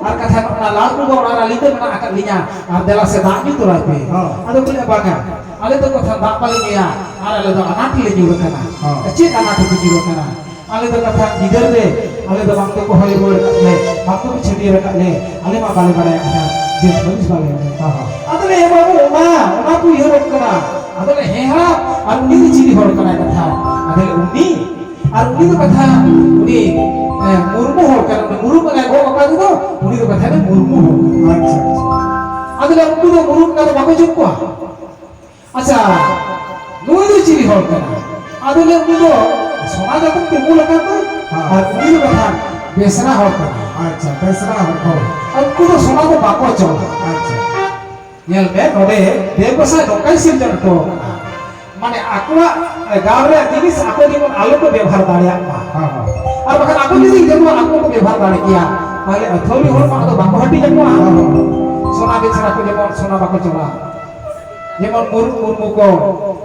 ᱟᱨ ᱠᱟᱛᱷᱟ ᱱᱚᱜᱼᱚ ᱱᱟ ᱞᱟᱞ ᱴᱩᱰᱩ ᱚᱲᱟᱜ ᱨᱮ ᱟᱹᱞᱤᱧ ᱫᱚ ᱢᱮᱱᱟᱜ ᱟᱠᱟᱫ ᱞᱤᱧᱟ, ᱟᱨ ᱫᱮᱞᱟ ᱥᱮ ᱫᱟᱜ ᱧᱩ ᱛᱚᱨᱟᱭ ᱯᱮ᱾" ᱦᱚᱸ᱾ ᱟᱫᱚ ᱠᱚ ᱞᱟᱹᱭᱟ, "ᱵᱟᱝᱟ, ᱟᱞᱮ ᱫᱚ ᱠᱟᱛᱷᱟ ᱫᱟᱜ ᱵᱟᱞᱮ ᱧᱩᱭᱟ, ᱟᱨ ᱟᱞᱮ ᱫᱚ ᱟᱱᱟᱴ ᱞᱮ ᱧᱩᱨ ᱟᱠᱟᱱᱟ᱾" ᱦᱚᱸ᱾ "ᱪᱮᱫ ᱟᱱᱟᱴ ᱨᱮᱯᱮ ᱧᱩᱨ ᱟᱠᱟᱱᱟ?" ᱟᱞᱮ ᱫᱚ ᱠᱟᱛᱷᱟ ᱜᱤᱫᱟᱹᱨ ᱨᱮ, ᱟᱞᱮ ᱫᱚ ᱵᱟᱝ ᱫᱚᱠᱚ ᱦᱚᱭ ᱨᱩᱣᱟᱹᱲ ᱟᱠᱟᱫ ᱞᱮ, ᱵᱟᱝ ᱫᱚᱠᱚ ᱪᱷᱟᱹᱴᱭᱟᱹᱨ ᱟᱠᱟᱫ ᱞᱮ, ᱟᱞᱮ ᱢᱟ ᱵᱟᱞᱮ ᱵᱟᱲᱟᱭᱟ ᱠᱟᱛᱷᱟ, ᱡᱟᱹᱛ ᱯᱟᱹᱨᱤᱥ ᱵᱟᱞᱮ ᱵᱟᱲᱟᱭᱟ᱾ ᱦᱚᱸ, ᱦᱚᱸ᱾ ᱟᱫᱚ ᱞᱮ, "ᱮ ᱵᱟᱹᱵᱩ, ᱚᱱᱟ, ᱚᱱᱟ ᱠᱚ ᱩᱭᱦᱟᱹᱨᱚᱜ ᱠᱟᱱᱟ?" ᱟᱫᱚ ᱞᱮ, "ᱦᱮᱸ ᱦᱟᱲᱟᱢ, ᱟᱨ ᱩᱱᱤ ᱫᱚ ᱪᱤᱞᱤ ᱦᱚᱲ ᱠᱟᱱᱟᱭ ᱠᱟᱛᱷᱟ?" ᱟᱫᱚ ᱞᱮ, "ᱩᱱᱤ, ᱟᱨ ᱩᱱᱤ ᱫᱚ ᱠᱟᱛᱷᱟ, ᱩᱱᱤ, ᱮ, ᱢᱩᱨᱢᱩ ᱦᱚᱲ ᱠᱟᱱᱟ, ᱩᱱᱤ ᱢᱩᱨᱢᱩ ᱠᱟᱱᱟᱭ, ᱜᱚᱜ ᱵᱟᱵᱟ ᱫᱚ, ᱩᱱᱤ ᱫᱚ ᱠᱟᱛᱷᱟ ᱫᱚ ᱢᱩᱨᱢᱩ ᱦᱚᱲ ᱠᱟᱱᱟ᱾" ᱟᱪᱪᱷᱟ, ᱟᱪᱪᱷᱟ᱾ ᱟᱫᱚ ᱞᱮ, "ᱩᱱᱠᱩ ᱫᱚ ᱢᱩᱨᱢᱩ ᱠᱟᱛᱷᱟ ᱵᱟᱠᱚ ᱡᱚᱢ ᱠᱚᱣᱟ?" ᱟᱪᱪᱷᱟ, ᱱᱩᱭ ᱫᱚ ᱪᱤᱞᱤ ᱦᱚᱲ ᱠᱟᱱᱟᱭ? ᱟᱫᱚ ᱞᱟᱹᱭ, ᱩᱱᱤ ᱫᱚ ᱥᱚᱱᱟ ᱡᱟᱹᱛᱤ ᱛᱮ ᱩᱢᱩᱞ ᱟᱠᱟᱱ ᱫᱚᱭ, ᱦᱮᱸ᱾ ᱟᱨ ᱩᱱᱤ ᱫᱚ ᱠᱟᱛᱷᱟ ᱵᱮᱥᱨᱟ ᱦᱚᱲ ᱠᱟᱱᱟᱭ᱾ ᱟᱪᱪᱷᱟ, ᱵᱮᱥᱨᱟ ᱦᱚᱲ, ᱦᱳᱭ᱾ ᱟᱨ ᱩᱱᱠᱩ ᱫᱚ ᱥᱚᱱᱟ ᱫᱚ ᱵᱟᱠᱚ ᱪᱚᱞᱟ᱾ ᱟᱪᱪᱷᱟ᱾ ᱧᱮᱞ ᱢᱮ, ᱱᱚᱰᱮ ᱫᱮᱵ ᱜᱚᱸᱥᱟᱭ ᱱᱚᱝᱠᱟᱭ ᱥᱤᱨᱡᱚᱱ ᱦᱚᱴᱚ ᱟᱠᱟᱫᱼᱟ, ᱢᱟᱱᱮ ᱟᱠᱚᱣᱟᱜ ᱜᱟᱲ ᱨᱮᱭᱟᱜ ᱡᱤᱱᱤᱥ ᱟᱠᱚ ᱡᱮᱢᱚᱱ ᱟᱞᱚ ᱠᱚ ᱵᱮᱵᱚᱦᱟᱨ ᱫᱟᱲᱮᱭᱟᱜ ᱢᱟ᱾ ᱦᱮᱸ, ᱦᱮᱸ᱾ ᱟᱨ ᱵᱟᱠᱷᱟᱱ ᱟᱠᱚ ᱡᱩᱫᱤ ᱡᱮᱢᱚᱱ ᱟᱠᱚ ᱠᱚ ᱵᱮᱵᱚᱦᱟᱨ ᱫᱟᱲᱮ ᱠᱮᱭᱟ, ᱛᱟᱦᱞᱮ ᱟᱹᱛᱷᱟᱹᱣᱲᱤ ᱦᱚᱲ ᱢᱟ ᱟᱫᱚ ᱵᱟᱠᱚ ᱦᱟᱹᱴᱤᱧ ᱟᱠᱚᱣᱟ᱾ ᱦᱮᱸ, ᱦᱮᱸ᱾ ᱥᱚᱱᱟ ᱵᱮᱥᱨᱟ ᱠᱚ ᱡᱮᱢᱚᱱ ᱥᱚᱱᱟ ᱵᱟᱠᱚ ᱪᱚᱞᱟ᱾ ᱡᱮᱢᱚᱱ ᱢᱩᱨᱩᱫ ᱢᱩᱨᱢᱩ ᱠᱚ,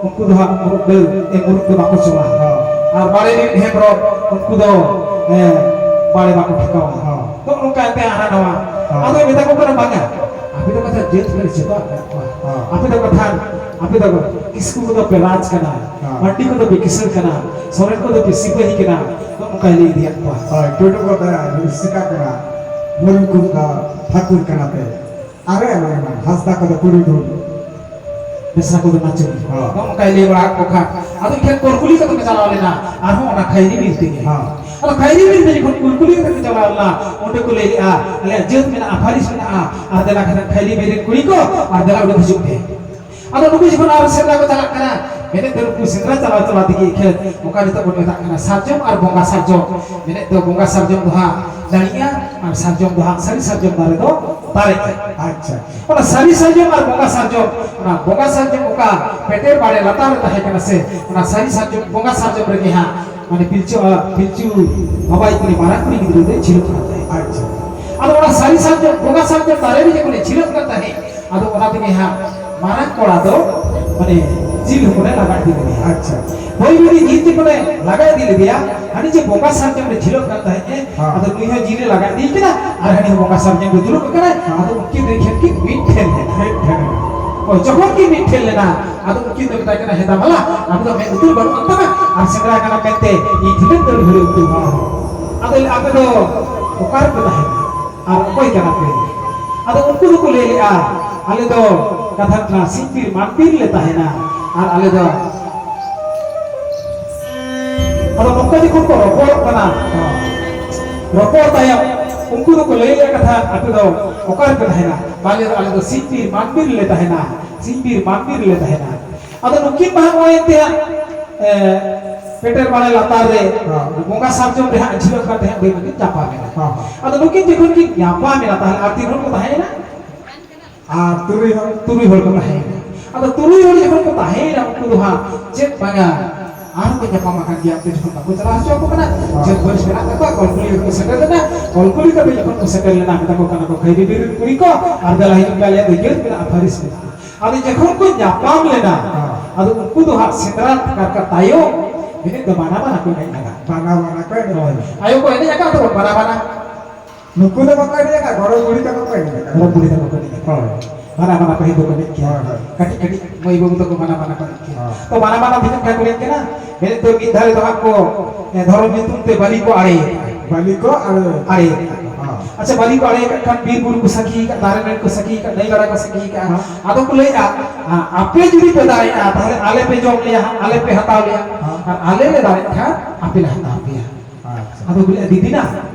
ᱩᱱᱠᱩ ᱫᱚ ᱦᱟᱸᱜ ᱢᱩᱨᱩᱫ ᱰᱟᱹᱨ, ᱮ, ᱢᱩᱨᱩᱫ ᱫᱚ ᱵᱟᱠᱚ ᱡᱚᱢᱟ᱾ ᱦᱚᱸ᱾ ᱟᱨ ᱵᱟᱲᱮ ᱨᱤᱱ ᱦᱮᱢᱵᱽᱨᱚᱢ, ᱩᱱᱠᱩ ᱫᱚ, ᱮ, ᱵᱟᱲᱮ ᱵᱟᱠᱚ ᱴᱷᱮᱠᱟᱣᱟ᱾ ᱦᱚᱸ᱾ ᱛᱚ ᱚᱱᱠᱟ ᱛᱮ ᱦᱟᱱᱟ ᱱᱟᱣᱟ᱾ ᱦᱮᱸ᱾ ᱟᱫᱚ ᱢᱮᱛᱟ ᱠᱚ ᱠᱟᱱᱟ, "ᱵᱟᱝᱟ, ᱟᱯᱮ ᱫᱚ ᱠᱟᱛᱷᱟ ᱡᱟᱹᱛ ᱯᱮ ᱪᱮᱫᱟᱜ ᱢᱮᱱᱟᱜ ᱠᱚᱣᱟ? ᱦᱮᱸ᱾ ᱟᱯᱮ ᱫᱚ ᱠᱟᱛᱷᱟ, ᱟᱯᱮ ᱫᱚ ᱠᱤᱥᱠᱩ ᱠᱚᱫᱚ ᱯᱮ ᱨᱟᱡᱽ ᱠᱟᱱᱟ, ᱦᱮᱸ᱾ ᱢᱟᱱᱰᱤ ᱠᱚᱫᱚ ᱯᱮ ᱠᱤᱥᱟᱹᱬ ᱠᱟᱱᱟ, ᱥᱚᱨᱮᱱ ᱠᱚᱫᱚ ᱯᱮ ᱥᱤᱯᱟᱹᱦᱤ ᱠᱟᱱᱟ", ᱛᱚ ᱚᱱᱠᱟᱭ ᱞᱟᱹᱭ ᱤᱫᱤᱭᱟᱫ ᱠᱚᱣᱟ᱾ ᱦᱳᱭ, ᱴᱩᱰᱩ ᱠᱚᱫᱚ ᱨᱩᱥᱤᱠᱟ ᱠᱟᱱᱟ, ᱢᱩᱨᱢᱩ ᱠᱚᱫᱚ ᱴᱷᱟᱹᱠᱩᱨ ᱠᱟᱱᱟ ᱯᱮ, ᱟᱨ ᱮᱢᱟᱱ ᱮᱢᱟᱱ, ᱦᱟᱸᱥᱫᱟ ᱠᱚᱫᱚ ᱯᱩᱨᱩᱫᱷᱩᱞ᱾ ᱵᱮᱥᱨᱟ ᱠᱚᱫᱚ ᱱᱟᱪᱚᱱᱤᱭᱟᱹ᱾ ᱦᱚᱸ᱾ ᱱᱚᱜᱼᱚ ᱱᱚᱝᱠᱟᱭ ᱞᱟᱹᱭ ᱵᱟᱲᱟ ᱟᱫ ᱠᱚ ᱠᱷᱟᱱ, ᱟᱫᱚ ᱮᱱᱠᱷᱟᱱ ᱠᱚᱞᱠᱩᱞᱤ ᱠᱟᱛᱮ ᱠᱚ ᱪᱟᱞᱟᱣ ᱞᱮᱱᱟ, ᱟᱨᱦᱚᱸ ᱚᱱᱟ ᱠᱷᱟᱭᱨᱤ ᱵᱤᱨ ᱛᱮᱜᱮ᱾ ᱦᱚᱸ᱾ ᱟᱫᱚ ᱠᱷᱟᱭᱨᱤ ᱵᱤᱨ ᱛᱮ ᱡᱚᱠᱷᱚᱱ ᱠᱚᱞᱠᱩᱞᱤ ᱠᱟᱛᱮ ᱠᱚ ᱪᱟᱞᱟᱣ ᱞᱮᱱᱟ, ᱚᱸᱰᱮ ᱠᱚ ᱞᱟᱹᱭ ᱞᱮᱜᱼᱟ, "ᱟᱞᱮᱭᱟᱜ ᱡᱟᱹᱛ ᱢᱮᱱᱟᱜᱼᱟ, ᱯᱷᱟᱹᱨᱤᱥ ᱢᱮᱱᱟᱜᱼᱟ, ᱟᱨ ᱫᱮᱞᱟ ᱠᱷᱟᱱ ᱠᱷᱟᱭᱨᱤ ᱵᱤᱨ ᱨᱮᱱ ᱠᱩᱲᱤ ᱠᱚ, ᱟᱨ ᱫᱮᱞᱟ ᱩᱰᱩᱠ ᱦᱤᱡᱩᱜ ᱯᱮ᱾" ᱟᱫᱚ ᱱᱩᱠᱩ ᱡᱚᱠᱷᱚᱱ ᱟᱨ ᱥᱮᱸᱫᱽᱨᱟ ᱠᱚ ᱪᱟᱞᱟᱜ ᱠᱟᱱᱟ, ᱢᱮᱱᱮᱫ ᱫᱚ ᱱᱩᱠᱩ ᱥᱮᱸᱫᱽᱨᱟ ᱪᱟᱞᱟᱣ ᱪᱟᱞᱟᱣ ᱛᱮᱜᱮ ᱮᱠᱷᱮᱱ ᱚᱠᱟ ᱱᱤᱛᱚᱜ ᱵᱚᱱ ᱢᱮᱛᱟᱜ ᱠᱟᱱᱟ ᱥᱟᱨᱡᱚᱢ ᱟᱨ ᱵᱚᱸᱜᱟ ᱥᱟᱨᱡᱚᱢ, ᱢᱮᱱᱮᱫ ᱫᱚ ᱵᱚᱸᱜᱟ ᱥᱟᱨᱡᱚᱢ ᱫᱚ ᱦᱟᱸᱜ ᱱᱟᱹᱲᱤᱜᱼᱟ, ᱟᱨ ᱥᱟᱨᱡᱚᱢ ᱫᱚ ᱦᱟᱸᱜ ᱥᱟᱹᱨᱤ ᱥᱟᱨᱡᱚᱢ ᱫᱟᱨᱮ ᱫᱚ ᱫᱟᱨᱮᱜᱼᱟ᱾ ᱟᱪᱪᱷᱟ᱾ ᱚᱱᱟ ᱥᱟᱹᱨᱤ ᱥᱟᱨᱡᱚᱢ ᱟᱨ ᱵᱚᱸᱜᱟ ᱥᱟᱨᱡᱚᱢ, ᱚᱱᱟ ᱵᱚᱸᱜᱟ ᱥᱟᱨᱡᱚᱢ ᱚᱠᱟ ᱯᱮᱴᱮᱨ ᱵᱟᱲᱮ ᱞᱟᱛᱟᱨ ᱨᱮ ᱛᱟᱦᱮᱸ ᱠᱟᱱᱟ ᱥᱮ, ᱚᱱᱟ ᱥᱟᱹᱨᱤ ᱥᱟᱨᱡᱚᱢ, ᱵᱚᱸᱜᱟ ᱥᱟᱨᱡᱚᱢ ᱨᱮᱜᱮ ᱦᱟᱸᱜ, ᱢᱟᱱᱮ, ᱯᱤᱞᱪᱩ, ᱯᱤᱞᱪᱩ ᱵᱟᱵᱟᱭᱤᱡ ᱩᱱᱤ ᱢᱟᱨᱟᱝ ᱠᱩᱲᱤ ᱜᱤᱫᱽᱨᱟᱹ ᱫᱚᱭ ᱡᱷᱤᱞᱚᱜ ᱠᱟᱱ ᱛᱟᱦᱮᱸᱫ᱾ ᱟᱪᱪᱷᱟ᱾ ᱟᱫᱚ ᱚᱱᱟ ᱥᱟᱹᱨᱤ ᱥᱟᱨᱡᱚᱢ, ᱵᱚᱸᱜᱟ ᱥᱟᱨᱡᱚᱢ ᱫᱟᱨᱮ ᱨᱮ ᱡᱚᱠᱷᱚᱱᱮ ᱡᱷᱤᱞᱚᱜ ᱠᱟᱱ ᱛᱟᱦᱮᱸᱫ, ᱟᱫᱚ ᱚᱱᱟ ᱛᱮᱜᱮ ᱦᱟᱸᱜ ᱢᱟᱨᱟᱝ ᱠᱚᱲᱟ ᱫᱚ, ᱢᱟᱱᱮ, ᱡᱤᱞ ᱦᱚᱯᱚᱱᱮ ᱞᱟᱜᱟ ᱤᱫᱤ ᱞᱮᱫᱮᱭᱟ᱾ ᱟᱪᱪᱷᱟ᱾ ᱦᱳᱭ, ᱩᱱᱤ ᱡᱤᱞ ᱡᱚᱠᱷᱚᱱᱮ ᱞᱟᱜᱟ ᱤᱫᱤ ᱞᱮᱫᱮᱭᱟ, ᱦᱟᱹᱱᱤ ᱡᱮ ᱵᱚᱸᱜᱟ ᱥᱟᱨᱡᱚᱢ ᱨᱮ ᱡᱷᱤᱞᱚᱜ ᱠᱟᱱ ᱛᱟᱦᱮᱸᱫ ᱮ, ᱦᱮᱸ᱾ ᱟᱫᱚ ᱱᱩᱭ ᱦᱚᱸ ᱡᱤᱞ ᱮ ᱞᱟᱜᱟ ᱤᱫᱤᱭ ᱠᱟᱱᱟ, ᱟᱨ ᱦᱟᱹᱱᱤ ᱦᱚᱸ ᱵᱚᱸᱜᱟ ᱥᱟᱨᱡᱚᱢ ᱨᱮ ᱫᱩᱲᱩᱵ ᱟᱠᱟᱱᱟᱭ, ᱦᱮᱸ᱾ ᱟᱫᱚ ᱩᱱᱠᱤᱱ ᱫᱚ ᱮᱱᱠᱷᱟᱱ ᱠᱤᱱ ᱢᱤᱫ ᱴᱷᱮᱱ ᱮᱱᱟ᱾ ᱢᱤᱫ ᱴᱷᱮᱱ ᱮᱱᱟ᱾ ᱦᱳᱭ, ᱡᱚᱠᱷᱚᱱ ᱠᱤᱱ ᱢᱤᱫ ᱴᱷᱮᱱ ᱞᱮᱱᱟ, ᱟᱫᱚ ᱩᱱᱠᱤᱱ ᱫᱚ ᱢᱮᱛᱟᱭ ᱠᱟᱱᱟ, "ᱦᱮᱸ ᱫᱟ ᱵᱷᱟᱞᱟ, ᱟᱢ ᱫᱚ ᱢᱮᱫ ᱞᱩᱛᱩᱨ ᱵᱟᱹᱱᱩᱜ ᱟᱢ ᱛᱟᱢᱟ, ᱟᱨ ᱥᱮᱸᱫᱽᱨᱟ ᱠᱟᱱᱟᱢ ᱢᱮᱱᱛᱮ ᱤᱧ ᱴᱷᱮᱱᱮᱢ ᱫᱟᱹᱲ ᱵᱷᱤᱲᱟᱹᱣ ᱩᱛᱟᱹᱨ ᱮᱱᱟ?" ᱟᱫᱚ ᱞᱟᱹᱭ, "ᱟᱯᱮ ᱫᱚ ᱚᱠᱟ ᱨᱮᱯᱮ ᱛᱟᱦᱮᱱᱟ? ᱟᱨ ᱚᱠᱚᱭ ᱠᱟᱱᱟ ᱯᱮ?" ᱟᱫᱚ ᱩᱱᱠᱩ ᱫᱚᱠᱚ ᱞᱟᱹᱭ ᱞᱮᱜᱼᱟ, "ᱟᱞᱮ ᱫᱚ ᱠᱟᱛᱷᱟ ᱠᱟᱱᱟ ᱥᱤᱧ ᱵᱤᱨ ᱢᱟᱱ ᱵᱤᱨ ᱞᱮ ᱛᱟᱦᱮᱱᱟ, ᱟᱨ ᱟᱞᱮ ᱫᱚ," ᱟᱫᱚ ᱱᱚᱝᱠᱟ ᱡᱚᱠᱷᱚᱱ ᱠᱚ ᱨᱚᱯᱚᱲᱚᱜ ᱠᱟᱱᱟ, ᱨᱚᱯᱚᱲ ᱛᱟᱭᱚᱢ ᱩᱱᱠᱩ ᱫᱚᱠᱚ ᱞᱟᱹᱭ ᱞᱮᱜᱼᱟ ᱠᱟᱛᱷᱟ, "ᱟᱯᱮ ᱫᱚ ᱚᱠᱟ ᱨᱮᱯᱮ ᱛᱟᱦᱮᱱᱟ?" ᱵᱟᱞᱮ ᱫᱚ, "ᱟᱞᱮ ᱫᱚ ᱥᱤᱧ ᱵᱤᱨ ᱢᱟᱱ ᱵᱤᱨ ᱨᱮᱞᱮ ᱛᱟᱦᱮᱱᱟ, ᱥᱤᱧ ᱵᱤᱨ ᱢᱟᱱ ᱵᱤᱨ ᱨᱮᱞᱮ ᱛᱟᱦᱮᱱᱟ᱾" ᱟᱫᱚ ᱱᱩᱠᱤᱱ ᱢᱟ ᱦᱟᱸᱜ ᱱᱚᱜᱼᱚᱭ ᱮᱱᱛᱮ ᱦᱟᱸᱜ, ᱮ, ᱯᱮᱴᱮᱨ ᱵᱟᱲᱮ ᱞᱟᱛᱟᱨ ᱨᱮ ᱦᱚᱸ᱾ ᱵᱚᱸᱜᱟ ᱥᱟᱨᱡᱚᱢ ᱨᱮ ᱦᱟᱸᱜ ᱡᱷᱤᱞᱚᱜ ᱠᱟᱱ ᱛᱟᱦᱮᱸᱫ, ᱵᱟᱹᱭ ᱵᱟᱹᱭ ᱛᱮ ᱪᱟᱯᱟ ᱢᱮᱱᱟ᱾ ᱦᱚᱸ, ᱦᱚᱸ᱾ ᱟᱫᱚ ᱱᱩᱠᱤᱱ ᱡᱚᱠᱷᱚᱱ ᱠᱤᱱ ᱧᱟᱯᱟᱢ ᱮᱱᱟ, ᱛᱟᱦᱚᱞᱮ ᱟᱨ ᱛᱤᱱ ᱦᱚᱲ ᱠᱚ ᱛᱟᱦᱮᱸᱭᱮᱱᱟ? ᱟᱨ ᱛᱩᱨᱩᱭ ᱦᱚᱲ᱾ ᱛᱩᱨᱩᱭ ᱦᱚᱲ ᱠᱚ ᱛᱟᱦᱮᱸᱭᱮᱱᱟ᱾ ᱟᱫᱚ ᱛᱩᱨᱩᱭ ᱦᱚᱲ ᱡᱚᱠᱷᱚᱱ ᱠᱚ ᱛᱟᱦᱮᱸᱭᱮᱱᱟ, ᱩᱱᱠᱩ ᱫᱚ ᱦᱟᱸᱜ ᱪᱮᱫ ᱵᱟᱝᱟ, ᱟᱨ ᱠᱚ ᱧᱟᱯᱟᱢ ᱟᱠᱟᱱ ᱜᱮᱭᱟ, ᱚᱱᱛᱮ ᱡᱚᱠᱷᱚᱱ ᱵᱟᱠᱚ ᱪᱟᱞᱟᱣ ᱦᱚᱪᱚ ᱟᱠᱚ ᱠᱟᱱᱟ, ᱦᱚᱸ᱾ ᱡᱟᱹᱛ ᱵᱟᱹᱲᱤᱡ ᱢᱮᱱᱟᱜ ᱛᱟᱠᱚᱣᱟ, ᱠᱚᱞᱠᱩᱞᱤ ᱨᱮᱠᱚ ᱥᱮᱴᱮᱨ ᱞᱮᱱᱟ, ᱠᱚᱞᱠᱩᱞᱤ ᱠᱟᱛᱮ ᱡᱚᱠᱷᱚᱱ ᱠᱚ ᱥᱮᱴᱮᱨ ᱞᱮᱱᱟ, ᱢᱮᱛᱟ ᱠᱚ ᱠᱟᱱᱟ ᱠᱚ, "ᱠᱷᱟᱹᱭᱨᱤ ᱵᱤᱨ ᱨᱮᱱ ᱠᱩᱲᱤ ᱠᱚ, ᱟᱨ ᱫᱮᱞᱟ ᱦᱤᱡᱩᱜ ᱯᱮ, ᱟᱞᱮᱭᱟᱜ ᱫᱚ ᱡᱟᱹᱛ ᱢᱮᱱᱟᱜᱼᱟ, ᱯᱷᱟᱹᱨᱤᱥ ᱢᱮᱱᱟᱜᱼᱟ᱾" ᱟᱫᱚ ᱡᱚᱠᱷᱚᱱ ᱠᱚ ᱧᱟᱯᱟᱢ ᱞᱮᱱᱟ, ᱦᱚᱸ᱾ ᱟᱫᱚ ᱩᱱᱠᱩ ᱫᱚ ᱦᱟᱸᱜ ᱥᱮᱸᱫᱽᱨᱟ ᱠᱟᱨᱠᱟ ᱛᱟᱭᱚᱢ, ᱢᱤᱢᱤᱫ ᱫᱚ ᱵᱟᱱᱟ ᱵᱟᱱᱟ ᱠᱚ ᱮᱱᱮᱡ ᱞᱟᱜᱟ᱾ ᱵᱟᱱᱟ ᱵᱟᱱᱟ ᱠᱚ ᱮᱱᱮᱡ ᱦᱳᱭ᱾ ᱞᱟᱜᱟ᱾ ᱟᱭᱳ ᱠᱚ ᱮᱱᱮᱡ ᱟᱠᱟᱫ ᱫᱚ ᱵᱟᱱᱟ ᱵᱟᱱᱟ᱾ ᱱᱩᱠᱩ ᱫᱚ ᱵᱟᱠᱚ ᱮᱱᱮᱡ ᱟᱠᱟᱫ, ᱜᱚᱲᱚᱢ ᱵᱩᱲᱦᱤ ᱛᱟᱠᱚ ᱠᱚ ᱮᱱᱮᱡ ᱟᱠᱟᱫ᱾ ᱜᱚᱲᱚᱢ ᱵᱩᱲᱦᱤ ᱛᱟᱠᱚ ᱠᱚ ᱮᱱᱮᱡ ᱟᱠᱟᱫ᱾ ᱦᱳᱭ᱾ ᱢᱟᱱᱟ ᱢᱟᱱᱟ ᱯᱟᱹᱦᱤᱞ ᱫᱚᱠᱚ ᱮᱱᱮᱡ ᱜᱮᱭᱟ᱾ ᱦᱳᱭ, ᱦᱳᱭ᱾ ᱠᱟᱹᱴᱤᱡ ᱠᱟᱹᱴᱤᱡ ᱢᱟᱹᱭ ᱵᱟᱹᱵᱩ ᱛᱟᱠᱚ ᱢᱟᱱᱟ ᱢᱟᱱᱟ ᱠᱚ ᱮᱱᱮᱡ ᱜᱮᱭᱟ᱾ ᱦᱳᱭ᱾ ᱛᱚ ᱢᱟᱱᱟ ᱢᱟᱱᱟ ᱛᱤᱱᱟᱹᱜ ᱜᱟᱱ ᱠᱚ ᱮᱱᱮᱡ ᱠᱟᱱᱟ? ᱢᱮᱱᱮᱫ ᱫᱚ ᱢᱤᱫ ᱫᱷᱟᱨᱮ ᱫᱚ ᱦᱟᱸᱜ ᱠᱚ, ᱮ, ᱫᱷᱚᱨᱚᱢ ᱧᱩᱛᱩᱢ ᱛᱮ ᱵᱟᱹᱞᱤ ᱠᱚ ᱟᱲᱮ ᱟᱠᱟᱫ᱾ ᱵᱟᱹᱞᱤ ᱠᱚ ᱟᱲᱮ᱾ ᱟᱲᱮ ᱟᱠᱟᱫ᱾ ᱦᱳᱭ᱾ ᱟᱪᱪᱷᱟ, ᱵᱟᱹᱞᱤ ᱠᱚ ᱟᱲᱮ ᱟᱠᱟᱫ ᱠᱷᱟᱱ ᱵᱤᱨ ᱵᱩᱨᱩ ᱠᱚ ᱥᱟᱹᱠᱷᱤ ᱟᱠᱟᱫ, ᱫᱟᱨᱮ ᱱᱟᱹᱲᱤ ᱠᱚ ᱥᱟᱹᱠᱷᱤ ᱟᱠᱟᱫ, ᱱᱟᱹᱭ ᱜᱟᱰᱟ ᱠᱚ ᱥᱟᱹᱠᱷᱤ ᱟᱠᱟᱫ᱾ ᱦᱳᱭ᱾ ᱟᱫᱚ ᱠᱚ ᱞᱟᱹᱭᱮᱫᱼᱟ, ᱟ, ᱟᱯᱮ ᱡᱩᱫᱤ ᱯᱮ ᱫᱟᱲᱮᱭᱟᱜᱼᱟ, ᱛᱟᱦᱚᱞᱮ ᱟᱞᱮ ᱯᱮ ᱡᱚᱢ ᱞᱮᱭᱟ ᱦᱟᱸᱜ, ᱟᱞᱮ ᱯᱮ ᱦᱟᱛᱟᱣ ᱞᱮᱭᱟ᱾ ᱦᱳᱭ᱾ ᱟᱨ ᱟᱞᱮ ᱞᱮ ᱫᱟᱲᱮᱭᱟᱜ ᱠᱷᱟᱱ ᱟᱯᱮ ᱞᱮ ᱦᱟᱛᱟᱣ ᱯᱮᱭᱟ᱾ ᱟᱪᱪᱷᱟ᱾ ᱟᱫᱚ ᱵᱚᱞᱮ ᱫᱤᱫᱤᱱᱟ,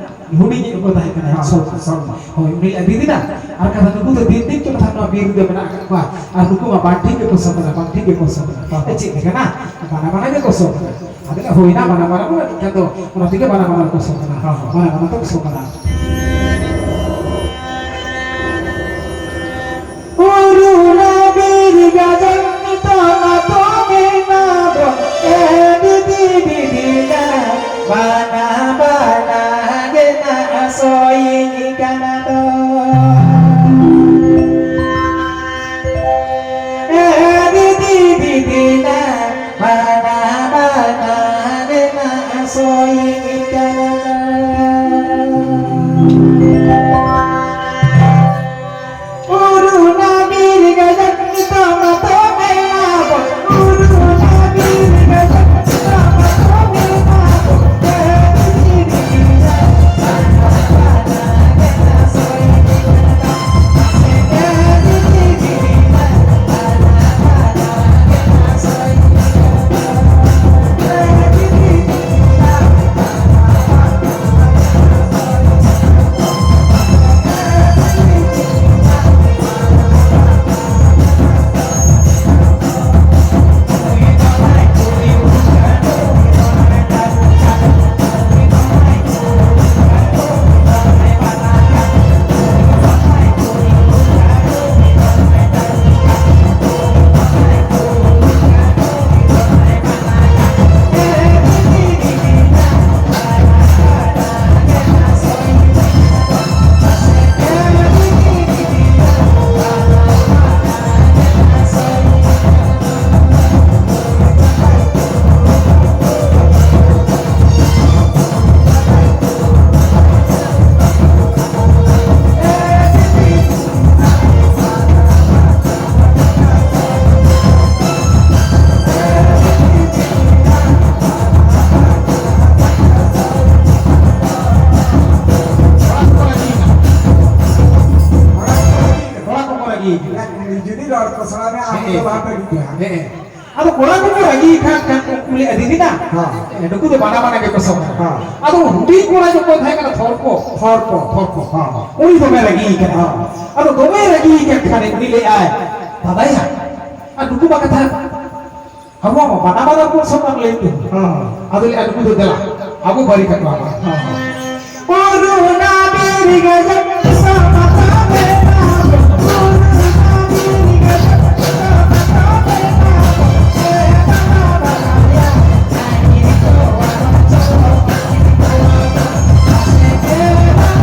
ᱦᱩᱰᱤᱧ ᱧᱚᱜ ᱠᱚ ᱛᱟᱦᱮᱸ ᱠᱟᱱᱟ, ᱦᱮᱸ, ᱥᱚᱞᱢᱟ᱾ ᱥᱚᱞᱢᱟ᱾ ᱦᱳᱭ, ᱩᱱᱤ ᱞᱟᱹᱭᱟ, "ᱫᱤᱫᱤᱱᱟ, ᱟᱨ ᱠᱟᱛᱷᱟ ᱱᱩᱠᱩ ᱫᱚ ᱫᱤᱱ ᱫᱤᱱ ᱠᱚ ᱠᱟᱛᱷᱟ ᱱᱚᱣᱟ ᱵᱤᱨ ᱨᱮᱫᱚ ᱢᱮᱱᱟᱜ ᱟᱠᱟᱫ ᱠᱚᱣᱟ, ᱟᱨ ᱱᱩᱠᱩ ᱢᱟ ᱵᱟᱝ ᱴᱷᱤᱠ ᱜᱮᱠᱚ ᱥᱚ ᱠᱟᱱᱟ, ᱵᱟᱝ ᱴᱷᱤᱠ ᱜᱮᱠᱚ ᱥᱚ ᱠᱟᱱᱟ᱾ ᱦᱮᱸ᱾ ᱮ, ᱪᱮᱫ ᱞᱮᱠᱟᱱᱟ? ᱵᱟᱱᱟ ᱵᱟᱱᱟ ᱜᱮᱠᱚ ᱥᱚ ᱠᱟᱱᱟ᱾ ᱟᱫᱚ ᱞᱟᱹᱭᱟ, ᱦᱳᱭᱱᱟ, ᱵᱟᱱᱟ ᱵᱟᱱᱟ ᱠᱚ ᱮᱱᱮᱡ ᱠᱟᱱ ᱫᱚ, ᱚᱱᱟ ᱛᱮᱜᱮ ᱵᱟᱱᱟ ᱵᱟᱱᱟ ᱠᱚ ᱥᱚ ᱠᱟᱱᱟ᱾ ᱦᱮᱸ, ᱦᱮᱸ᱾ ᱵᱟᱱᱟ ᱵᱟᱱᱟ ᱛᱮᱠᱚ ᱥᱚ ᱠᱟᱱᱟ᱾" ᱩᱨᱩᱱᱟ ᱵᱤᱨ ᱜᱟᱡᱟᱲ ᱱᱤᱛᱚᱜ ᱢᱟ ᱛᱚᱵᱮ ᱱᱟ ᱵᱚᱱ ᱮ ᱫᱤᱫᱤ ᱫᱤᱫᱤᱱᱟ, ᱵᱟᱱᱟ ᱵᱟᱱᱟ ᱜᱮ ᱱᱟ ᱥᱚᱭᱤᱧ ᱠᱟᱱᱟ ᱫᱚ᱾ ᱮ ᱫᱤᱫᱤ ᱫᱤᱫᱤᱱᱟ, ᱵᱟᱱᱟ ᱵᱟᱱᱟ ᱜᱮ ᱱᱟ ᱥᱚᱭᱤᱧ ᱠᱟᱱᱟ ᱫᱚ᱾ ᱡᱩᱫᱤ ᱨᱚᱲ ᱠᱚ ᱥᱟᱱᱟ ᱢᱮ, ᱟᱢ ᱫᱚ ᱦᱮᱸ᱾ ᱵᱟᱢ ᱦᱤᱡᱩᱜᱼᱟ᱾ ᱦᱮᱸ᱾ ᱟᱫᱚ ᱠᱚᱲᱟ ᱠᱚᱠᱚ ᱨᱟᱹᱜᱤ ᱠᱷᱟᱱ, ᱠᱷᱟᱱ ᱠᱚ ᱠᱩᱞᱤ ᱟᱹᱫᱤᱧ ᱠᱟᱱᱟ᱾ ᱦᱮᱸ᱾ ᱱᱩᱠᱩ ᱫᱚ ᱵᱟᱱᱟ ᱵᱟᱱᱟ ᱜᱮᱠᱚ ᱥᱚᱢᱚᱭ᱾ ᱦᱮᱸ᱾ ᱟᱫᱚ ᱦᱩᱰᱤᱧ ᱠᱚᱲᱟ ᱡᱚᱠᱷᱚᱱ ᱛᱟᱦᱮᱸ ᱠᱟᱱᱟ ᱛᱷᱚᱨ ᱠᱚ᱾ ᱛᱷᱚᱨ ᱠᱚ᱾ ᱛᱷᱚᱨ ᱠᱚ, ᱦᱮᱸ᱾ ᱩᱱᱤ ᱫᱚᱢᱮ ᱨᱟᱹᱜᱤ ᱠᱟᱱᱟ᱾ ᱦᱮᱸ᱾ ᱟᱫᱚ ᱫᱚᱢᱮ ᱨᱟᱹᱜᱤ ᱠᱟᱱ ᱠᱷᱟᱱ ᱩᱱᱤ ᱞᱟᱹᱭ ᱟᱭ, "ᱫᱟᱫᱟᱭᱟ, ᱟᱨ ᱱᱩᱠᱩ ᱢᱟ ᱠᱟᱛᱷᱟ ᱟᱵᱚ ᱢᱟ ᱵᱟᱱᱟ ᱵᱟᱱᱟ ᱵᱚᱱ ᱥᱚᱢᱟᱱ ᱞᱟᱹᱭ ᱛᱮ᱾ ᱦᱮᱸ᱾ ᱟᱫᱚ ᱞᱟᱹᱭ ᱟᱭ, ᱱᱩᱠᱩ ᱫᱚ ᱫᱮᱞᱟ, ᱟᱵᱚ ᱵᱟᱹᱨᱤ ᱠᱟᱠᱚᱣᱟ ᱵᱚᱱ᱾ ᱦᱮᱸ᱾ ᱠᱳᱨᱳᱱᱟ ᱵᱤᱨᱤ ᱜᱟᱡᱟᱲ ᱥᱟᱢᱟᱛᱟ ᱢᱮᱱᱟᱜ, ᱠᱳᱨᱳᱱᱟ ᱵᱤᱨᱤ ᱜᱟᱡᱟᱲ ᱥᱟᱢᱟᱛᱟ ᱢᱮᱱᱟᱜ, ᱮ ᱵᱟᱱᱟ ᱵᱟᱱᱟ ᱭᱟ, ᱟᱹᱭᱤᱨ ᱠᱚᱣᱟ ᱪᱚᱞᱚ, ᱟᱹᱭᱤᱨ ᱠᱚᱣᱟ ᱪᱚᱞᱚ, ᱮ ᱵᱟᱱᱟ ᱵᱟᱱᱟ ᱭᱟ, ᱟᱹᱭᱤᱨ ᱠᱚᱣᱟ ᱪᱚᱞᱚ, ᱟᱹᱭᱤᱨ ᱠᱚᱣᱟ ᱪᱚᱞᱚ, ᱮ ᱵᱟᱱᱟ ᱵᱟᱱᱟ ᱭᱟ,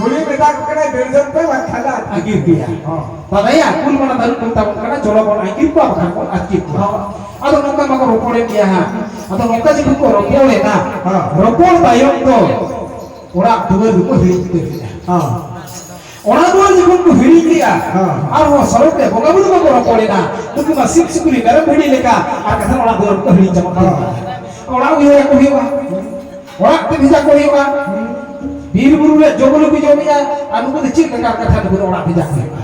ᱠᱩᱲᱤ ᱢᱮᱛᱟ ᱠᱚ ᱠᱟᱱᱟᱭ, "ᱫᱟᱹᱲ ᱡᱚᱝ ᱯᱮ, ᱵᱟᱝᱠᱷᱟᱱ ᱞᱮ ᱟᱹᱛᱠᱤᱨ ᱯᱮᱭᱟ᱾" ᱦᱚᱸ᱾ ᱵᱟᱵᱟᱭᱟ, ᱠᱩᱞ ᱢᱟᱱᱟ ᱛᱟᱹᱨᱩᱵ ᱠᱚ ᱛᱟᱵᱚᱱ ᱠᱟᱱᱟ, ᱪᱚᱞᱚ ᱵᱚᱱ ᱟᱹᱛᱠᱤᱨ ᱠᱚᱣᱟ, ᱵᱟᱠᱷᱟᱱ ᱵᱚᱱ ᱟᱹᱛᱠᱤᱨ ᱠᱚᱣᱟ᱾ ᱟᱫᱚ ᱱᱚᱝᱠᱟ ᱢᱟᱠᱚ ᱨᱚᱯᱚᱲᱮᱱ ᱜᱮᱭᱟ ᱦᱟᱸᱜ᱾ ᱟᱫᱚ ᱱᱚᱝᱠᱟ ᱡᱚᱠᱷᱚᱱ ᱠᱚ ᱨᱚᱯᱚᱲᱮᱱᱟ, ᱦᱮᱸ᱾ ᱨᱚᱯᱚᱲ ᱛᱟᱭᱚᱢ ᱫᱚ ᱚᱲᱟᱜ ᱫᱩᱣᱟᱹᱨ ᱫᱚᱠᱚ ᱦᱤᱲᱤᱧ ᱩᱛᱟᱹᱨ ᱠᱮᱫᱟ᱾ ᱦᱮᱸ᱾ ᱚᱲᱟᱜ ᱫᱩᱣᱟᱹᱨ ᱡᱚᱠᱷᱚᱱ ᱠᱚ ᱦᱤᱲᱤᱧ ᱠᱮᱫᱟ, ᱦᱮᱸ᱾ ᱟᱨᱦᱚᱸ ᱥᱚᱲᱚᱠ ᱨᱮ ᱵᱚᱸᱜᱟ ᱵᱩᱨᱩ ᱠᱚᱠᱚ ᱨᱚᱯᱚᱲᱮᱱᱟ, ᱱᱩᱠᱩ ᱢᱟ ᱥᱤᱢ ᱥᱩᱠᱨᱤ ᱢᱮᱨᱚᱢ ᱵᱷᱤᱰᱤ ᱞᱮᱠᱟ, ᱟᱨ ᱠᱟᱛᱷᱟ ᱚᱲᱟᱜ ᱫᱩᱣᱟᱹᱨ ᱠᱚ ᱦᱤᱲᱤᱧ ᱪᱟᱵᱟᱜ ᱠᱟᱱᱟ᱾ ᱦᱮᱸ᱾ ᱚᱲᱟᱜ ᱩᱭᱦᱟᱹᱨ ᱟᱠᱚ ᱦᱩᱭᱩᱜᱼᱟ, ᱚᱲᱟᱜ ᱛᱮ ᱵᱷᱮᱡᱟ ᱠᱚ ᱦᱩᱭᱩᱜᱼᱟ᱾ ᱵᱤᱨ ᱵᱩᱨᱩ ᱨᱮ ᱡᱚ ᱵᱤᱞᱤ ᱠᱚ ᱡᱚᱢᱮᱜᱼᱟ, ᱟᱨ ᱱᱩᱠᱩ ᱫᱚ ᱪᱮᱫ ᱞᱮᱠᱟ ᱠᱟᱛᱷᱟ, ᱱᱩᱠᱩ ᱫᱚ ᱚᱲᱟᱜ ᱵᱷᱮᱡᱟ ᱠᱚ ᱦᱩᱭᱩᱜᱼᱟ᱾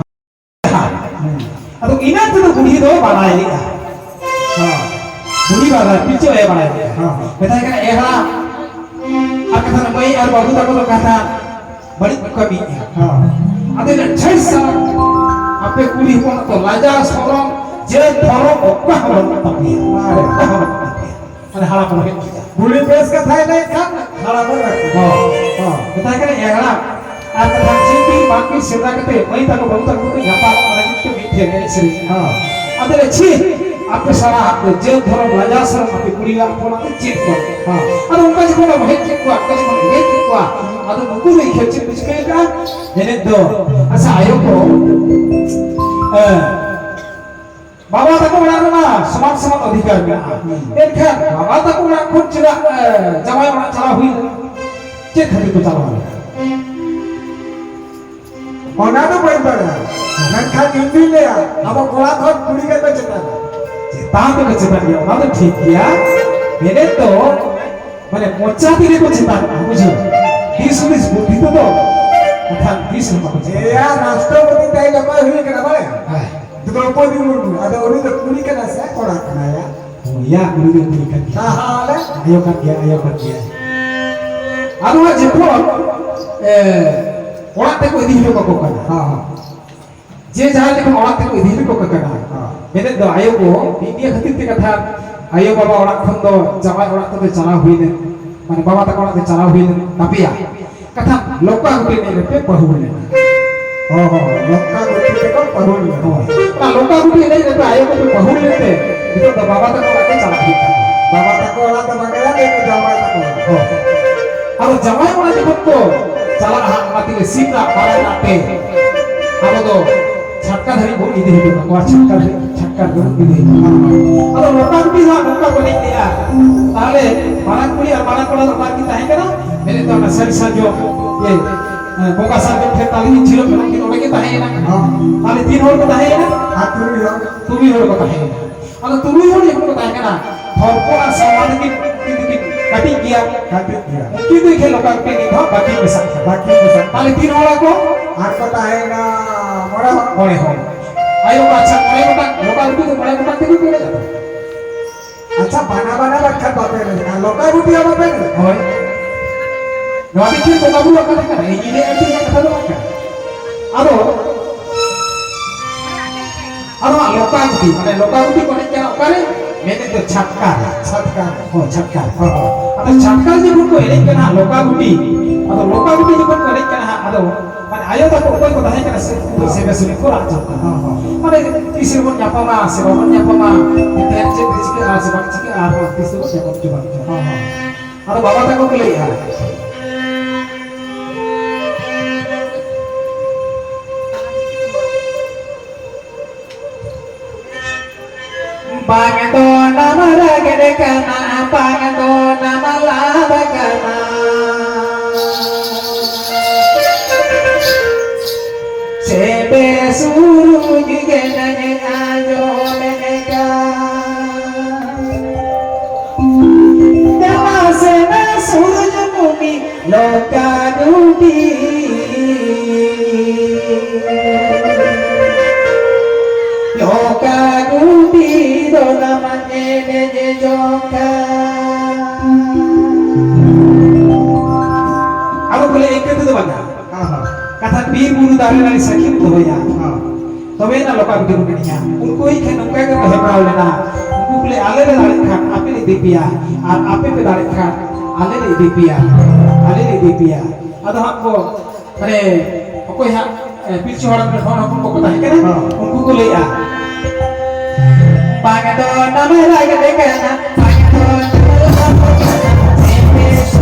ᱟᱫᱚ ᱤᱱᱟᱹ ᱛᱮᱫᱚ ᱵᱩᱲᱦᱤ ᱫᱚ ᱵᱟᱲᱟᱭ ᱞᱮᱫᱼᱟ᱾ ᱦᱮᱸ᱾ ᱵᱩᱲᱦᱤ ᱵᱟᱲᱟᱭ, ᱯᱤᱞᱪᱩ ᱟᱭᱳ ᱵᱟᱲᱟᱭ ᱞᱮᱫᱼᱟ᱾ ᱦᱮᱸ᱾ ᱢᱮᱛᱟᱭ ᱠᱟᱱᱟ, "ᱮ ᱦᱟᱲᱟᱢ, ᱟᱨ ᱠᱟᱛᱷᱟ ᱢᱟᱹᱭ ᱟᱨ ᱵᱟᱹᱵᱩ ᱛᱟᱠᱚ ᱫᱚ ᱠᱟᱛᱷᱟ ᱵᱟᱹᱲᱤᱡ ᱠᱚ ᱠᱟᱹᱢᱤᱭᱮᱫᱼᱟ᱾ ᱦᱮᱸ᱾ ᱟᱫᱚ ᱞᱟᱹᱭ ᱫᱟ, ᱪᱷᱟᱹᱭ ᱥᱟᱞᱟ, ᱟᱯᱮ ᱠᱩᱲᱤ ᱦᱚᱯᱚᱱ ᱫᱚ ᱞᱟᱡᱟ ᱥᱚᱨᱚᱢ ᱡᱟᱹᱛ ᱫᱷᱚᱨᱚᱢ ᱚᱠᱟ ᱦᱚᱸ ᱵᱟᱹᱱᱩᱜ ᱛᱟᱯᱮᱭᱟ, ᱚᱠᱟ ᱦᱚᱸ ᱵᱟᱹᱱᱩᱜ ᱛᱟᱯᱮᱭᱟ᱾" ᱢᱟᱱᱮ ᱦᱟᱲᱟᱢ ᱦᱚᱲ ᱦᱮᱡ ᱠᱮᱫᱟ᱾ ᱵᱩᱲᱦᱤ ᱵᱮᱥ ᱠᱟᱛᱷᱟᱭ ᱞᱟᱹᱭ ᱠᱷᱟᱱ ᱦᱟᱲᱟᱢ ᱦᱚᱲ ᱨᱟᱹᱯᱩᱫ᱾ ᱦᱚᱸ᱾ ᱦᱚᱸ᱾ ᱢᱮᱛᱟᱭ ᱠᱟᱱᱟ, "ᱮ ᱦᱟᱲᱟᱢ, ᱟᱨ ᱠᱟᱛᱷᱟ ᱪᱮᱫ ᱵᱤᱱ ᱵᱟᱝ ᱵᱤᱱ ᱥᱮᱸᱫᱽᱨᱟ ᱠᱟᱛᱮ ᱢᱟᱹᱭ ᱛᱟᱠᱚ ᱵᱟᱹᱵᱩ ᱛᱟᱠᱚ ᱠᱚ ᱧᱟᱯᱟᱢᱚᱜ ᱠᱟᱱᱟ, ᱢᱤᱫᱴᱮᱱ ᱢᱤᱫᱴᱷᱮᱱ ᱮᱱᱮᱡ ᱥᱮᱨᱮᱧ?" ᱦᱚᱸ᱾ ᱟᱫᱚ ᱞᱮ, "ᱪᱷᱤ, ᱟᱯᱮ ᱥᱟᱞᱟ ᱟᱯᱮ ᱡᱟᱹᱛ ᱫᱷᱚᱨᱚᱢ ᱞᱟᱡᱟᱣ ᱥᱚᱨᱚᱢ ᱟᱯᱮ ᱠᱩᱲᱤ ᱦᱚᱯᱚᱱᱟᱜ ᱫᱚ ᱪᱮᱫ ᱠᱚ?" ᱦᱚᱸ᱾ ᱟᱫᱚ ᱚᱱᱠᱟ ᱡᱚᱠᱷᱚᱱ ᱮᱢ ᱦᱮᱡ ᱠᱮᱫ ᱠᱚᱣᱟ, ᱚᱱᱠᱟ ᱡᱚᱠᱷᱚᱱ ᱮᱱᱮᱡ ᱠᱮᱫ ᱠᱚᱣᱟ, ᱟᱫᱚ ᱱᱩᱠᱩ ᱫᱚ ᱤᱠᱷᱟᱹᱱ ᱪᱮᱫ ᱠᱚ ᱪᱤᱠᱟᱹ ᱟᱠᱟᱫᱼᱟ? ᱮᱱᱮᱡ ᱫᱚ, ᱟᱪᱪᱷᱟ, ᱟᱭᱳ ᱠᱚ, ᱮ, ᱵᱟᱵᱟ ᱛᱟᱠᱚ ᱚᱲᱟᱜ ᱨᱮᱢᱟ ᱥᱚᱢᱟᱱ ᱥᱚᱢᱟᱱ ᱚᱫᱷᱤᱠᱟᱨ ᱢᱮᱱᱟᱜᱼᱟ᱾ ᱦᱩᱸ᱾ ᱮᱱᱠᱷᱟᱱ ᱵᱟᱵᱟ ᱛᱟᱠᱚ ᱚᱲᱟᱜ ᱠᱷᱚᱱ ᱪᱮᱫᱟᱜ, ᱮ, ᱡᱟᱶᱟᱭ ᱚᱲᱟᱜ ᱪᱟᱞᱟᱣ ᱦᱩᱭ ᱞᱮᱱᱟ? ᱪᱮᱫ ᱠᱷᱟᱹᱛᱤᱨ ᱠᱚ ᱪᱟᱞᱟᱣ ᱞᱮᱱᱟ? ᱚᱱᱟ ᱫᱚ ᱵᱟᱹᱧ ᱵᱟᱲᱟᱭᱟ, ᱢᱮᱱᱠᱷᱟᱱ ᱤᱧ ᱫᱩᱧ ᱞᱟᱹᱭᱟ, ᱟᱵᱚ ᱠᱚᱲᱟ ᱠᱷᱚᱱ ᱠᱩᱲᱤ ᱜᱮᱠᱚ ᱪᱮᱛᱟᱱᱟ᱾ ᱪᱮᱛᱟᱱ ᱫᱚᱠᱚ ᱪᱮᱛᱟᱱ ᱜᱮᱭᱟ, ᱚᱱᱟ ᱫᱚ ᱴᱷᱤᱠ ᱜᱮᱭᱟ᱾ ᱢᱮᱱᱮᱫ ᱫᱚ, ᱢᱟᱱᱮ, ᱢᱚᱪᱟ ᱛᱮᱜᱮ ᱠᱚ ᱪᱮᱛᱟᱱᱚᱜᱼᱟ, ᱵᱩᱡᱷᱟᱹᱣ? ᱫᱤᱥ ᱦᱩᱫᱤᱥ ᱵᱩᱫᱽᱫᱷᱤ ᱛᱮᱫᱚ, ᱮᱱᱠᱷᱟᱱ ᱫᱤᱥ ᱦᱚᱸ ᱵᱟᱠᱚ ᱪᱮᱛᱟᱱᱚᱜᱼᱟ᱾ ᱮᱭᱟ, ᱨᱟᱥᱴᱨᱚᱯᱚᱛᱤ ᱛᱟᱭ ᱡᱟᱢᱟᱭ ᱦᱩᱭ ᱠᱟᱱᱟ, ᱵᱟᱲᱟᱭᱟ? ᱦᱮᱸ᱾ ᱫᱨᱚᱯᱚᱫᱤ ᱢᱩᱨᱢᱩ, ᱟᱫᱚ ᱩᱱᱤ ᱫᱚ ᱠᱩᱲᱤ ᱠᱟᱱᱟ ᱥᱮ ᱠᱚᱲᱟ ᱠᱟᱱᱟᱭᱟ? ᱦᱳᱭᱟ, ᱩᱱᱤ ᱫᱚ ᱠᱩᱲᱤ ᱠᱟᱱ ᱜᱮᱭᱟ᱾ ᱛᱟᱦᱚᱞᱮ? ᱟᱭᱳ ᱠᱟᱱ ᱜᱮᱭᱟ, ᱟᱭᱳ ᱠᱟᱱ ᱜᱮᱭᱟ᱾ ᱟᱫᱚ ᱦᱟᱸᱜ ᱡᱚᱠᱷᱚᱱ, ᱮ, ᱚᱲᱟᱜ ᱛᱮᱠᱚ ᱤᱫᱤ ᱦᱚᱴᱚ ᱠᱟᱠᱚ ᱠᱟᱱᱟ᱾ ᱦᱚᱸ, ᱦᱚᱸ᱾ ᱡᱮ ᱡᱟᱦᱟᱸᱭ ᱡᱚᱠᱷᱚᱱ ᱚᱲᱟᱜ ᱛᱮᱠᱚ ᱤᱫᱤ ᱦᱚᱴᱚ ᱠᱟᱠᱚ ᱠᱟᱱᱟ᱾ ᱦᱚᱸ᱾ ᱢᱮᱱᱮᱫ ᱫᱚ ᱟᱭᱳ ᱠᱚ, ᱢᱤᱫ ᱱᱤᱭᱟᱹ ᱠᱷᱟᱹᱛᱤᱨ ᱛᱮ ᱠᱟᱛᱷᱟ, ᱟᱭᱳ ᱵᱟᱵᱟ ᱚᱲᱟᱜ ᱠᱷᱚᱱ ᱫᱚ ᱡᱟᱶᱟᱭ ᱚᱲᱟᱜ ᱛᱮᱫᱚ ᱪᱟᱞᱟᱣ ᱦᱩᱭ ᱞᱮᱱ, ᱢᱟᱱᱮ ᱵᱟᱵᱟ ᱛᱟᱠᱚ ᱚᱲᱟᱜ ᱛᱮ ᱪᱟᱞᱟᱣ ᱦᱩᱭ ᱞᱮᱱ ᱛᱟᱯᱮᱭᱟ᱾ ᱠᱟᱛᱷᱟ ᱞᱚᱠᱟ ᱜᱩᱴᱤ ᱮᱱᱮᱡ ᱨᱮᱯᱮ ᱯᱟᱹᱦᱩᱲ ᱞᱮᱱᱟ᱾ ᱦᱚᱸ, ᱦᱚᱸ, ᱞᱚᱠᱟ ᱜᱩᱴᱤ ᱨᱮᱠᱚ ᱯᱟᱹᱦᱩᱲ ᱞᱮᱱᱟ᱾ ᱦᱳᱭ᱾ ᱚᱱᱟ ᱞᱚᱠᱟ ᱜᱩᱴᱤ ᱮᱱᱮᱡ ᱨᱮᱯᱮ ᱟᱭᱳ ᱠᱚᱯᱮ ᱯᱟᱹᱦᱩᱲ ᱞᱮᱱᱛᱮ, ᱱᱤᱛᱚᱜ ᱫᱚ ᱵᱟᱵᱟ ᱛᱟᱠᱚ ᱚᱲᱟᱜ ᱜᱮ ᱪᱟᱞᱟᱜ ᱦᱩᱭᱩᱜ ᱛᱟᱠᱚᱣᱟ᱾ ᱵᱟᱵᱟ ᱛᱟᱠᱚ ᱚᱲᱟᱜ ᱫᱚ ᱵᱟᱝ ᱠᱟᱱᱟ, ᱱᱤᱛᱚᱜ ᱡᱟᱶᱟᱭ ᱛᱟᱠᱚ ᱚᱲᱟᱜ᱾ ᱦᱳᱭ᱾ ᱟᱫᱚ ᱡᱟᱶᱟᱭ ᱚᱲᱟᱜ ᱡᱚᱠᱷᱚᱱ ᱠᱚ ᱪᱟᱞᱟᱜᱼᱟ ᱦᱟᱸᱜ, ᱚᱱᱟ ᱛᱮᱜᱮ ᱥᱤᱢ ᱨᱟᱜ ᱵᱟᱲᱟᱭ ᱨᱟᱜ ᱛᱮ ᱟᱵᱚ ᱫᱚ ᱪᱷᱟᱴᱠᱟ ᱪᱷᱟᱴᱠᱟ ᱫᱷᱟᱹᱵᱤᱡ ᱵᱚᱱ ᱤᱫᱤ ᱦᱚᱴᱚ ᱠᱟᱠᱚᱣᱟ, ᱪᱷᱟᱴᱠᱟ ᱫᱷᱟᱹᱵᱤᱡ, ᱪᱷᱟᱴᱠᱟ ᱨᱮᱵᱚᱱ ᱤᱫᱤ ᱦᱚᱴᱚ ᱠᱟᱠᱚᱣᱟ᱾ ᱟᱫᱚ ᱞᱚᱴᱟ ᱜᱩᱴᱤ ᱫᱚ ᱦᱟᱸᱜ ᱱᱚᱝᱠᱟ ᱠᱚ ᱮᱱᱮᱡ ᱞᱮᱜᱼᱟ᱾ ᱛᱟᱦᱚᱞᱮ ᱢᱟᱨᱟᱝ ᱠᱩᱲᱤ ᱟᱨ ᱢᱟᱨᱟᱝ ᱠᱚᱲᱟ ᱫᱚ ᱚᱠᱟ ᱨᱮᱠᱤᱱ ᱛᱟᱦᱮᱸ ᱠᱟᱱᱟ? ᱢᱮᱱᱮᱫ ᱫᱚ ᱚᱱᱟ ᱥᱟᱹᱨᱤ ᱥᱟᱨᱡᱚᱢ, ᱤᱭᱟᱹ, ᱦᱮᱸ, ᱵᱚᱸᱜᱟ ᱥᱟᱨᱡᱚᱢ ᱴᱷᱮᱱ ᱛᱟᱞᱮ ᱠᱤᱱ ᱡᱷᱤᱞᱚᱜ ᱠᱟᱱᱟ, ᱩᱱᱠᱤᱱ ᱚᱸᱰᱮ ᱠᱤᱱ ᱛᱟᱦᱮᱸᱭᱮᱱᱟ᱾ ᱦᱚᱸ᱾ ᱛᱟᱦᱚᱞᱮ ᱛᱤᱱ ᱦᱚᱲ ᱠᱚ ᱛᱟᱦᱮᱸᱭᱮᱱᱟ? ᱟᱨ ᱛᱩᱨᱩᱭ ᱦᱚᱲ᱾ ᱛᱩᱨᱩᱭ ᱦᱚᱲ ᱠᱚ ᱛᱟᱦᱮᱸᱭᱮᱱᱟ᱾ ᱟᱫᱚ ᱛᱩᱨᱩᱭ ᱦᱚᱲ ᱡᱚᱠᱷᱚᱱ ᱠᱚ ᱛᱟᱦᱮᱸ ᱠᱟᱱᱟ, ᱦᱚᱲ ᱠᱚ ᱟᱨ ᱥᱟᱶ ᱛᱮᱠᱤᱱ, ᱩᱱᱠᱤᱱ ᱫᱚᱠᱤᱱ ᱠᱟᱹᱴᱤᱡ ᱜᱮᱭᱟ᱾ ᱠᱟᱹᱴᱤᱡ ᱜᱮᱭᱟ᱾ ᱩᱱᱠᱤᱱ ᱫᱚ ᱮᱠᱷᱮᱱ ᱞᱚᱠᱟ ᱜᱩᱴᱤ ᱱᱤᱛ ᱦᱚᱸ ᱵᱟᱹᱠᱤᱱ ᱢᱮᱥᱟᱜ ᱠᱟᱱᱟ᱾ ᱵᱟᱹᱠᱤᱱ ᱢᱮᱥᱟᱜ ᱠᱟᱱᱟ᱾ ᱛᱟᱦᱞᱮ ᱛᱤᱱ ᱦᱚᱲ ᱟᱠᱚ? ᱟᱨ ᱠᱚ ᱛᱟᱦᱮᱸᱭᱮᱱᱟ ᱢᱚᱬᱮ ᱦᱚᱲ᱾ ᱢᱚᱬᱮ ᱦᱚᱲ᱾ ᱟᱭᱳ ᱠᱚ, ᱟᱪᱪᱷᱟ, ᱢᱚᱬᱮ ᱜᱚᱴᱟᱝ, ᱞᱚᱠᱟ ᱜᱩᱴᱤ ᱫᱚ ᱢᱚᱬᱮ ᱜᱚᱴᱟᱝ ᱛᱮᱜᱮ ᱯᱮ ᱮᱱᱮᱡ ᱟᱠᱚ? ᱟᱪᱪᱷᱟ, ᱵᱟᱱᱟ ᱵᱟᱱᱟ ᱵᱟᱠᱷᱟᱱ ᱵᱟᱯᱮ ᱮᱱᱮᱡ ᱠᱟᱱᱟ, ᱞᱚᱠᱟ ᱜᱩᱴᱤ ᱦᱚᱸ ᱵᱟᱯᱮ ᱮᱱᱮᱡ ᱠᱟᱱᱟ? ᱦᱳᱭ᱾ ᱱᱚᱣᱟ ᱫᱚ ᱪᱮᱫ ᱵᱚᱸᱜᱟ ᱵᱩᱨᱩ ᱟᱠᱟᱱᱟ? ᱤᱧ ᱞᱟᱹᱭ ᱟᱹᱰᱤ ᱨᱮᱭᱟᱜ ᱠᱟᱛᱷᱟ ᱫᱚ ᱵᱟᱝ ᱠᱟᱱᱟ᱾ ᱟᱫᱚ, ᱟᱫᱚ ᱦᱟᱸᱜ ᱞᱚᱠᱟ ᱜᱩᱴᱤ, ᱢᱟᱱᱮ ᱞᱚᱠᱟ ᱜᱩᱴᱤ ᱠᱚ ᱮᱱᱮᱡ ᱠᱟᱱᱟ ᱚᱠᱟᱨᱮ? ᱢᱮᱱᱮᱫ ᱫᱚ ᱪᱷᱟᱴᱠᱟ ᱨᱮ᱾ ᱪᱷᱟᱴᱠᱟ ᱨᱮ᱾ ᱦᱳᱭ, ᱪᱷᱟᱴᱠᱟ ᱨᱮ᱾ ᱦᱳᱭ, ᱦᱳᱭ᱾ ᱟᱫᱚ ᱪᱷᱟᱴᱠᱟ ᱨᱮ ᱡᱚᱠᱷᱚᱱ ᱠᱚ ᱮᱱᱮᱡ ᱠᱟᱱᱟ ᱦᱟᱸᱜ ᱞᱚᱠᱟ ᱜᱩᱴᱤ, ᱟᱫᱚ ᱞᱚᱠᱟ ᱜᱩᱴᱤ ᱡᱚᱠᱷᱚᱱ ᱠᱚ ᱮᱱᱮᱡ ᱠᱟᱱᱟ ᱦᱟᱸᱜ, ᱟᱫᱚ ᱢᱟᱱᱮ ᱟᱭᱳ ᱛᱟᱠᱚ ᱚᱠᱚᱭ ᱠᱚ ᱛᱟᱦᱮᱸ ᱠᱟᱱᱟ ᱥᱮ, ᱩᱱᱠᱩ ᱫᱚ ᱥᱮᱵᱮ ᱥᱮᱵᱮ ᱠᱚ ᱨᱟᱜ ᱡᱚᱝ ᱠᱟᱱᱟ᱾ ᱦᱚᱸ, ᱦᱚᱸ᱾ ᱢᱟᱱᱮ ᱛᱤᱥ ᱨᱮᱵᱚᱱ ᱧᱟᱯᱟᱢᱟ ᱥᱮ ᱵᱟᱵᱚᱱ ᱧᱟᱯᱟᱢᱟ, ᱛᱮᱦᱮᱧ ᱪᱮᱫ ᱪᱤᱠᱟᱹᱜᱼᱟ ᱥᱮ ᱵᱟᱝ ᱪᱤᱠᱟᱹᱜᱼᱟ, ᱟᱨ ᱛᱤᱥ ᱨᱮᱵᱚᱱ ᱧᱟᱯᱟᱢ ᱪᱚ ᱵᱟᱝ ᱪᱚ᱾ ᱦᱚᱸ, ᱦᱚᱸ᱾ ᱟᱫᱚ ᱵᱟᱵᱟ ᱛᱟᱠᱚ ᱠᱚ ᱞᱟᱹᱭᱮᱜᱼᱟ, ᱵᱟᱝ ᱫᱚ ᱱᱟᱢ ᱨᱟᱜᱽᱲᱮ ᱠᱟᱱᱟ, ᱵᱟᱝ ᱫᱚ ᱱᱟᱢ ᱞᱟᱵ ᱠᱟᱱᱟ᱾ ᱥᱮᱵᱮ ᱥᱩᱨᱩᱡ ᱜᱮ ᱱᱟᱧ ᱟᱸᱡᱚᱢᱮᱫ ᱠᱟᱱ᱾ ᱫᱮᱞᱟ ᱥᱮ ᱱᱟ ᱥᱩᱨᱩᱡ ᱢᱩᱱᱤ ᱞᱚᱠᱟ ᱜᱩᱴᱤ, ᱞᱚᱠᱟ ᱜᱩᱴᱤ ᱫᱚ ᱱᱟᱢ ᱮᱱᱮᱡ ᱡᱚᱝ ᱠᱟᱱ᱾ ᱟᱫᱚ ᱵᱚᱞᱮ ᱤᱱᱠᱟᱹ ᱛᱮᱫᱚ ᱵᱟᱝᱟ᱾ ᱦᱮᱸ, ᱦᱮᱸ᱾ ᱠᱟᱛᱷᱟ ᱵᱤᱨ ᱵᱩᱨᱩ ᱫᱟᱨᱮ ᱱᱟᱹᱲᱤ ᱥᱟᱹᱠᱷᱤᱢ ᱫᱚᱦᱚᱭᱟ᱾ ᱦᱮᱸ᱾ ᱛᱚᱵᱮ ᱮᱱᱟ ᱞᱚᱠᱟ ᱜᱩᱴᱤ ᱠᱚ ᱢᱮᱱᱮᱜᱼᱟ᱾ ᱩᱱᱠᱩ ᱤᱧ ᱴᱷᱮᱱ ᱱᱚᱝᱠᱟ ᱜᱮᱠᱚ ᱦᱮᱯᱨᱟᱣ ᱞᱮᱱᱟ᱾ ᱩᱱᱠᱩ ᱠᱚ ᱞᱟᱹᱭ, "ᱟᱞᱮ ᱞᱮ ᱫᱟᱲᱮᱜ ᱠᱷᱟᱱ ᱟᱯᱮ ᱞᱮ ᱤᱫᱤ ᱯᱮᱭᱟ, ᱟᱨ ᱟᱯᱮ ᱯᱮ ᱫᱟᱲᱮᱜ ᱠᱷᱟᱱ ᱟᱞᱮ ᱞᱮ ᱤᱫᱤ ᱯᱮᱭᱟ, ᱟᱞᱮ ᱞᱮ ᱤᱫᱤ ᱯᱮᱭᱟ᱾" ᱟᱫᱚ ᱦᱟᱸᱜ ᱠᱚ, ᱢᱟᱱᱮ, ᱚᱠᱚᱭ ᱦᱟᱸᱜ, ᱮ, ᱯᱤᱞᱪᱩ ᱦᱟᱲᱟᱢ ᱨᱮᱱ ᱦᱚᱲ ᱦᱚᱯᱚᱱ ᱠᱚᱠᱚ ᱛᱟᱦᱮᱸ ᱠᱟᱱᱟ, ᱦᱚᱸ᱾ ᱩᱱᱠᱩ ᱠᱚ ᱞᱟᱹᱭᱮᱜᱼᱟ, ᱵᱟᱝ ᱫᱚ ᱱᱟᱢ ᱨᱟᱜᱽᱲᱮ ᱠᱟᱱᱟ, ᱵᱟᱝ ᱫᱚ ᱱᱟᱢ ᱨᱟᱜᱽᱲᱮ ᱠᱟᱱᱟ᱾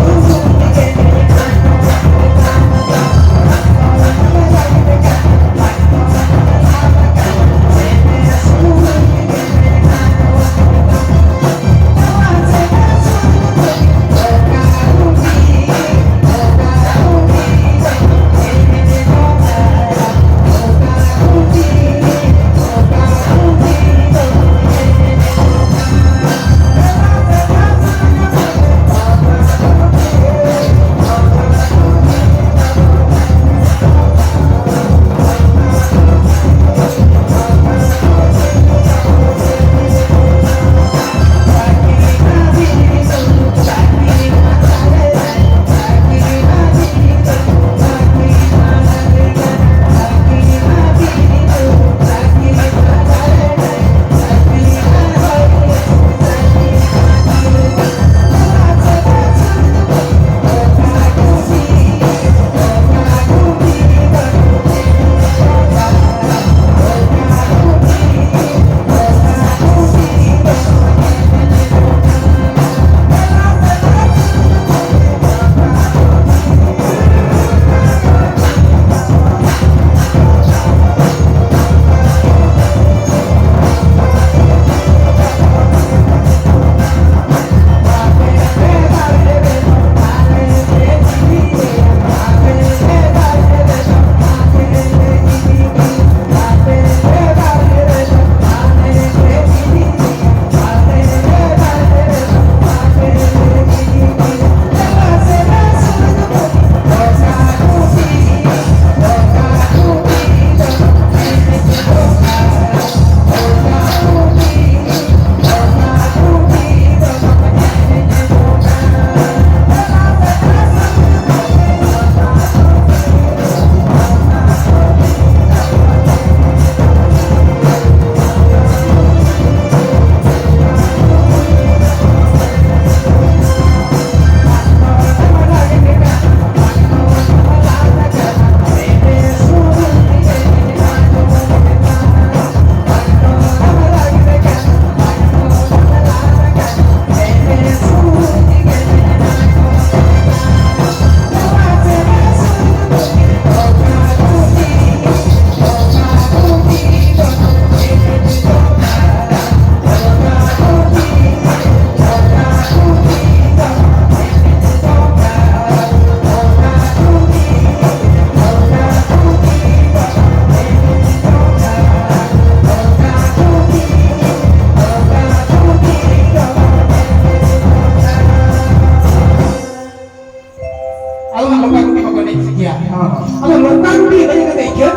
ᱟᱫᱚ ᱞᱚᱠᱟᱨᱩᱴᱤ ᱮᱱᱮᱡ ᱠᱟᱛᱮ ᱤᱠᱷᱟᱹᱱ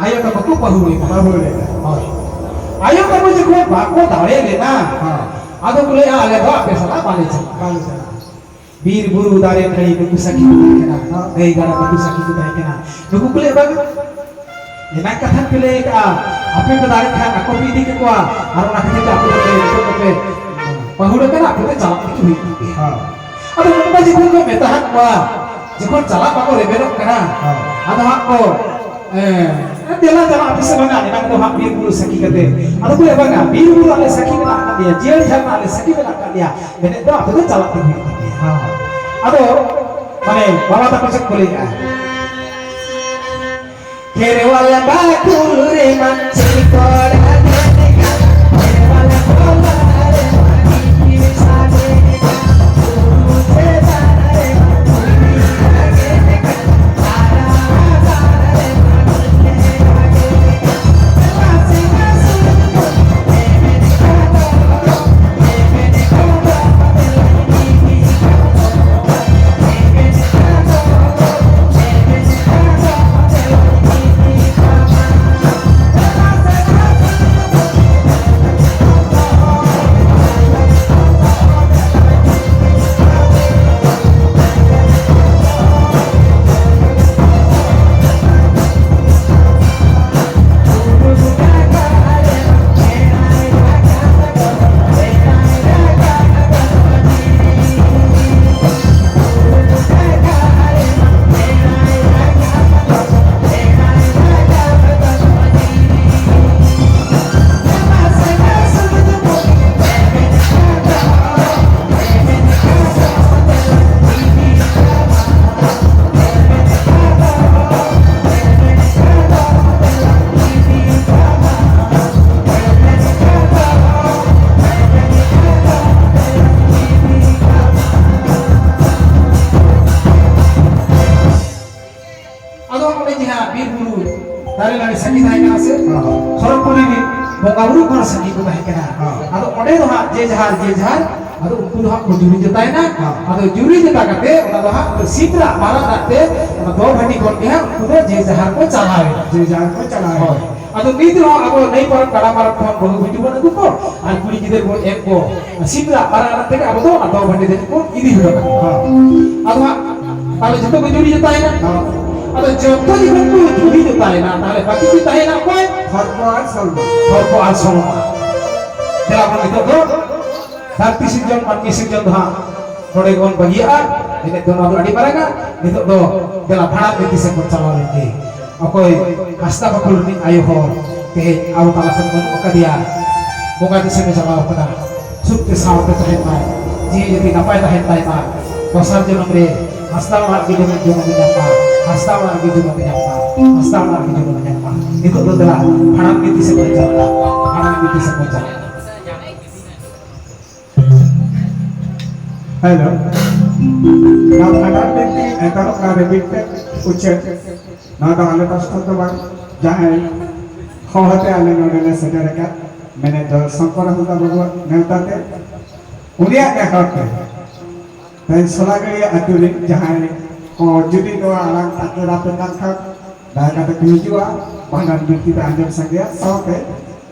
ᱟᱭᱳ ᱛᱟᱠᱚ ᱠᱚ ᱯᱟᱹᱦᱩᱲ ᱮᱱᱟ᱾ ᱯᱟᱹᱦᱩᱲ ᱮᱱᱟ᱾ ᱦᱳᱭ᱾ ᱟᱭᱳ ᱛᱟᱠᱚ ᱡᱚᱠᱷᱚᱱ ᱵᱟᱠᱚ ᱫᱟᱲᱮ ᱞᱮᱱᱟ, ᱦᱮᱸ᱾ ᱟᱫᱚ ᱠᱚ ᱞᱟᱹᱭᱟ, "ᱟᱞᱮ ᱫᱚ ᱟᱯᱮ ᱥᱟᱞᱟᱜ ᱵᱟᱞᱮ ᱪᱟᱞᱟᱜᱼᱟ᱾ ᱵᱟᱞᱮ ᱪᱟᱞᱟᱜᱼᱟ᱾ ᱵᱤᱨ ᱵᱩᱨᱩ ᱫᱟᱨᱮ ᱱᱟᱹᱲᱤ ᱱᱩᱠᱩ ᱥᱟᱹᱠᱷᱤ ᱠᱚ ᱛᱟᱦᱮᱸ ᱠᱟᱱᱟ, ᱦᱮᱸ᱾ ᱜᱟᱹᱭ ᱜᱟᱰᱟ ᱱᱩᱠᱩ ᱥᱟᱹᱠᱷᱤ ᱠᱚ ᱛᱟᱦᱮᱸ ᱠᱟᱱᱟ, ᱱᱩᱠᱩ ᱠᱚ ᱞᱟᱹᱭᱟ, ᱵᱟᱝ, ᱮᱱᱟᱝ ᱠᱟᱛᱷᱟ ᱯᱮ ᱞᱟᱹᱭ ᱠᱟᱜᱼᱟ, ᱟᱯᱮ ᱯᱮ ᱫᱟᱲᱮᱜ ᱠᱷᱟᱱ ᱟᱠᱚ ᱯᱮ ᱤᱫᱤ ᱠᱟᱠᱚᱣᱟ, ᱟᱨ ᱚᱱᱟ ᱠᱷᱟᱹᱛᱤᱨ ᱛᱮ ᱟᱯᱮ ᱫᱚ ᱯᱮ ᱱᱤᱛᱚᱜ ᱫᱚᱯᱮ ᱯᱟᱹᱦᱩᱲ ᱟᱠᱟᱱᱟ, ᱟᱯᱮ ᱫᱚ ᱪᱟᱞᱟᱜ ᱛᱮᱜᱮ ᱦᱩᱭᱩᱜ ᱛᱟᱯᱮᱭᱟ᱾" ᱦᱮᱸ᱾ ᱟᱫᱚ ᱱᱚᱝᱠᱟ ᱡᱚᱠᱷᱚᱱ ᱠᱚ ᱢᱮᱛᱟ ᱦᱟᱫ ᱠᱚᱣᱟ, ᱡᱚᱠᱷᱚᱱ ᱪᱟᱞᱟᱜ ᱵᱟᱠᱚ ᱨᱮᱵᱮᱱᱚᱜ ᱠᱟᱱᱟ, ᱦᱮᱸ᱾ ᱟᱫᱚ ᱦᱟᱸᱜ ᱠᱚ, ᱮᱸ, ᱫᱮᱞᱟ ᱪᱟᱞᱟᱜ ᱟᱯᱮ ᱥᱮ ᱵᱟᱝᱟ, ᱮᱱᱟᱝ ᱫᱚ ᱦᱟᱸᱜ ᱵᱤᱨ ᱵᱩᱨᱩ ᱥᱟᱹᱠᱷᱤ ᱠᱟᱛᱮ᱾ ᱟᱫᱚ ᱠᱚ ᱞᱟᱹᱭᱟ, "ᱵᱟᱝᱟ, ᱵᱤᱨ ᱵᱩᱨᱩ ᱟᱞᱮ ᱥᱟᱹᱠᱷᱤ ᱢᱮᱱᱟᱜ ᱟᱠᱟᱫ ᱞᱮᱭᱟ, ᱡᱤᱭᱟᱹᱲ ᱡᱷᱟᱨᱱᱟ ᱟᱞᱮ ᱥᱟᱹᱠᱷᱤ ᱢᱮᱱᱟᱜ ᱟᱠᱟᱫ ᱞᱮᱭᱟ, ᱢᱮᱱᱮᱫ ᱫᱚ ᱟᱯᱮ ᱫᱚ ᱪᱟᱞᱟᱜ ᱛᱮᱜᱮ ᱦᱩᱭᱩᱜ ᱛᱟᱯᱮᱭᱟ᱾" ᱦᱮᱸ᱾ ᱟᱫᱚ, ᱢᱟᱱᱮ, ᱵᱟᱵᱟ ᱛᱟᱠᱚ ᱪᱮᱫ ᱠᱚ ᱞᱟᱹᱭᱮᱜᱼᱟ? ᱠᱷᱮᱨᱣᱟᱞ ᱵᱟᱠᱷᱩᱞ ᱨᱮ ᱢᱟᱹᱱᱥᱤ ᱠᱚᱲᱟ ᱜᱮ ᱞᱮᱠᱟ, ᱠᱷᱮᱨᱣᱟᱞ ᱵᱚᱞᱟ ᱨᱮ ᱢᱟᱹᱱᱤ ᱯᱤᱲ ᱥᱟᱰᱮ ᱞᱮᱠᱟ, ᱵᱩᱨᱩ ᱪᱮᱛᱟᱱ ᱨᱮ ᱢᱟᱹᱱᱢᱤ ᱨᱟᱜᱮ ᱞᱮᱠᱟ, ᱟᱨᱟᱜ ᱟᱥᱟᱲ ᱨᱮ ᱢᱟᱹᱱᱢᱤ ᱨᱟᱜᱮ ᱞᱮᱠᱟ, ᱥᱮᱱᱟ ᱥᱮᱱᱟ ᱥᱩᱨ ᱠᱚ ᱮᱢᱮᱱ ᱠᱟᱫᱚ, ᱮᱢᱮᱱ ᱠᱟᱫᱚ, ᱮᱢᱮᱱ ᱠᱟᱫᱚ᱾ ᱟᱫᱚ ᱚᱸᱰᱮ ᱡᱟᱦᱟᱸ ᱵᱤᱨ ᱵᱩᱨᱩ ᱫᱟᱨᱮ ᱱᱟᱹᱲᱤ ᱥᱟᱸᱜᱮ ᱛᱟᱦᱮᱸ ᱠᱟᱱᱟ ᱥᱮ, ᱦᱚᱸ᱾ ᱥᱚᱨᱚᱜᱽᱯᱩᱨᱤ ᱨᱤᱱ ᱵᱚᱸᱜᱟ ᱵᱩᱨᱩ ᱠᱚᱦᱚᱸ ᱥᱟᱸᱜᱮ ᱠᱚ ᱛᱟᱦᱮᱸ ᱠᱟᱱᱟ᱾ ᱦᱚᱸ᱾ ᱟᱫᱚ ᱚᱸᱰᱮ ᱫᱚ ᱦᱟᱸᱜ ᱡᱮ ᱡᱟᱦᱟᱨ, ᱡᱮ ᱡᱟᱦᱟᱨ, ᱟᱫᱚ ᱩᱱᱠᱩ ᱫᱚ ᱦᱟᱸᱜ ᱠᱚ ᱡᱩᱨᱤ ᱡᱚᱛᱟᱭᱮᱱᱟ᱾ ᱦᱮᱸ᱾ ᱟᱫᱚ ᱡᱩᱨᱤ ᱡᱚᱛᱟ ᱠᱟᱛᱮ ᱚᱱᱟ ᱫᱚ ᱦᱟᱸᱜ ᱥᱤᱢᱨᱟᱜ ᱢᱟᱨᱟᱜ ᱫᱟᱜ ᱛᱮ ᱚᱱᱟ ᱫᱚ ᱵᱷᱟᱹᱴᱤ ᱠᱷᱚᱱ ᱜᱮ ᱦᱟᱸᱜ ᱩᱱᱠᱩ ᱫᱚ ᱡᱮ ᱡᱟᱦᱟᱸ ᱠᱚ ᱪᱟᱞᱟᱣᱮᱱᱟ᱾ ᱡᱮ ᱡᱟᱦᱟᱸ ᱠᱚ ᱪᱟᱞᱟᱣᱮᱱᱟ᱾ ᱦᱳᱭ᱾ ᱟᱫᱚ ᱱᱤᱛ ᱨᱮᱦᱚᱸ ᱟᱵᱚ ᱱᱟᱹᱭ ᱯᱟᱨᱚᱢ ᱜᱟᱰᱟ ᱯᱟᱨᱚᱢ ᱠᱷᱚᱱ ᱵᱟᱹᱦᱩ ᱵᱤᱴᱤ ᱵᱚᱱ ᱟᱹᱜᱩ ᱠᱚ ᱟᱨ ᱠᱩᱲᱤ ᱜᱤᱫᱟᱹᱨ ᱵᱚᱱ ᱮᱢ ᱠᱚ ᱥᱤᱢᱨᱟᱜ ᱢᱟᱨᱟᱜ ᱫᱟᱜ ᱛᱮᱜᱮ ᱟᱵᱚ ᱫᱚ ᱚᱱᱟ ᱫᱚ ᱵᱷᱟᱹᱴᱤ ᱫᱷᱟᱹᱵᱤᱡ ᱵᱚᱱ ᱤᱫᱤ ᱦᱚᱴᱚ ᱠᱟᱜᱼᱟ᱾ ᱦᱮᱸ᱾ ᱟᱫᱚ ᱦᱟᱸᱜ ᱛᱟᱦᱞᱮ ᱡᱚᱛᱚ ᱠᱚ ᱡᱩᱨᱤ ᱡᱚᱛᱟᱭᱮᱱᱟ᱾ ᱦᱮᱸ᱾ ᱟᱫᱚ ᱡᱚᱛᱚ ᱡᱚᱠᱷᱚᱱ ᱠᱚ ᱡᱩᱨᱤ ᱡᱚᱛᱟᱭᱮᱱᱟ, ᱛᱟᱦᱞᱮ ᱵᱟᱹᱠᱤ ᱠᱤᱱ ᱛᱟᱦᱮᱸᱭᱮᱱᱟ ᱚᱠᱚᱭ? ᱦᱚᱨᱯᱚ ᱟᱨ ᱥᱚᱞᱢᱟ᱾ ᱦᱚᱨᱯᱚ ᱟᱨ ᱥᱚᱞᱢᱟ᱾ ᱫᱮᱞᱟ ᱵᱚᱱ ᱱᱤᱛᱚᱜ ᱫᱚ ᱫᱷᱟᱹᱨᱛᱤ ᱥᱤᱨᱡᱚᱱ, ᱢᱟᱹᱱᱢᱤ ᱥᱤᱨᱡᱚᱱ ᱫᱚ ᱦᱟᱸᱜ ᱱᱚᱰᱮ ᱜᱮᱵᱚᱱ ᱵᱟᱹᱜᱤᱭᱟᱜᱼᱟ᱾ ᱮᱱᱮᱡ ᱫᱚ ᱱᱚᱣᱟ ᱫᱚ ᱟᱹᱰᱤ ᱢᱟᱨᱟᱝᱟ᱾ ᱱᱤᱛᱚᱜ ᱫᱚ ᱫᱮᱞᱟ ᱵᱷᱟᱲᱟ ᱵᱤᱱᱛᱤ ᱥᱮᱫ ᱵᱚᱱ ᱪᱟᱞᱟᱣ ᱞᱮᱱ ᱜᱮ᱾ ᱚᱠᱚᱭ ᱦᱟᱸᱥᱫᱟ ᱵᱟᱠᱷᱳᱞ ᱨᱤᱱᱤᱡ ᱟᱭᱳ ᱦᱚᱲ ᱛᱮᱦᱮᱧ ᱟᱵᱚ ᱛᱟᱞᱟ ᱠᱷᱚᱱ ᱵᱟᱹᱱᱩᱜ ᱟᱠᱟᱫᱮᱭᱟ, ᱵᱚᱸᱜᱟ ᱫᱤᱥᱚᱢᱮ ᱪᱟᱞᱟᱣ ᱟᱠᱟᱱᱟ᱾ ᱥᱩᱠ ᱛᱮ ᱥᱟᱶᱛᱮ ᱛᱟᱦᱮᱱ ᱢᱟᱭ, ᱡᱤᱣᱤ ᱡᱟᱹᱛᱤ ᱱᱟᱯᱟᱭ ᱛᱟᱦᱮᱱ ᱛᱟᱭ ᱢᱟ᱾ ᱫᱚᱥᱟᱨ ᱡᱚᱱᱚᱢ ᱨᱮ ᱦᱟᱸᱥᱫᱟ ᱚᱲᱟᱜ ᱨᱮᱜᱮ ᱡᱚᱱᱚᱢ, ᱡᱚᱱᱚᱢ ᱮ ᱧᱟᱢ ᱢᱟ, ᱦᱟᱸᱥᱫᱟ ᱚᱲᱟᱜ ᱨᱮᱜᱮ ᱡᱚᱱᱚᱢ ᱮ ᱧᱟᱢ ᱢᱟ, ᱦᱟᱸᱥᱫᱟ ᱚᱲᱟᱜ ᱨᱮᱜᱮ ᱡᱚᱱᱚᱢ ᱮ ᱧᱟᱢ ᱢᱟ᱾ ᱱᱤᱛᱚᱜ ᱫᱚ ᱫᱮᱞᱟ ᱵᱷᱟᱲᱟ ᱵᱤᱱᱛᱤ ᱥᱮᱫ ᱵᱚᱱ ᱪᱟᱞᱟᱜᱼᱟ, ᱵᱷᱟᱲᱟ ᱵᱤᱱᱛᱤ ᱥᱮᱫ ᱵᱚᱱ ᱪᱟᱞᱟᱜᱼᱟ᱾ ᱦᱮᱞᱳ᱾ ᱱᱚᱣᱟ ᱵᱷᱟᱸᱰᱟᱱ ᱵᱤᱱᱛᱤ ᱮᱛᱚᱦᱚᱵ ᱨᱮ ᱢᱤᱫᱴᱮᱱ ᱩᱪᱷᱟᱹᱱ᱾ ᱱᱚᱣᱟ ᱫᱚ ᱟᱞᱮ ᱯᱟᱥᱴᱟ ᱫᱚ ᱵᱟᱝ, ᱡᱟᱦᱟᱸᱭ ᱦᱚᱦᱚᱛᱮ ᱟᱞᱮ ᱱᱚᱰᱮ ᱞᱮ ᱥᱮᱴᱮᱨ ᱟᱠᱟᱫ, ᱢᱮᱱᱮᱫ ᱫᱚ ᱥᱚᱝᱠᱚᱨ ᱦᱟᱸᱥᱫᱟ ᱵᱟᱵᱩᱣᱟᱜ ᱱᱮᱣᱛᱟ ᱛᱮ, ᱩᱱᱤᱭᱟᱜ ᱱᱮᱦᱚᱨ ᱛᱮ ᱛᱮᱦᱮᱧ ᱥᱚᱞᱟᱜᱟᱹᱲᱤᱭᱟᱹ ᱟᱹᱛᱩ ᱨᱤᱱ ᱡᱟᱦᱟᱸᱭ ᱠᱚ ᱡᱩᱫᱤ ᱱᱚᱣᱟ ᱟᱲᱟᱝ ᱛᱟᱠᱮ ᱨᱟᱯᱮ ᱠᱟᱱ ᱠᱷᱟᱱ, ᱫᱟᱭᱟ ᱠᱟᱛᱮ ᱠᱚ ᱦᱤᱡᱩᱜᱼᱟ, ᱵᱷᱟᱸᱰᱟᱱ ᱵᱤᱱᱛᱤ ᱯᱮ ᱟᱸᱡᱚᱢ ᱥᱟᱸᱜᱮᱭᱟ᱾ ᱥᱟᱶᱛᱮ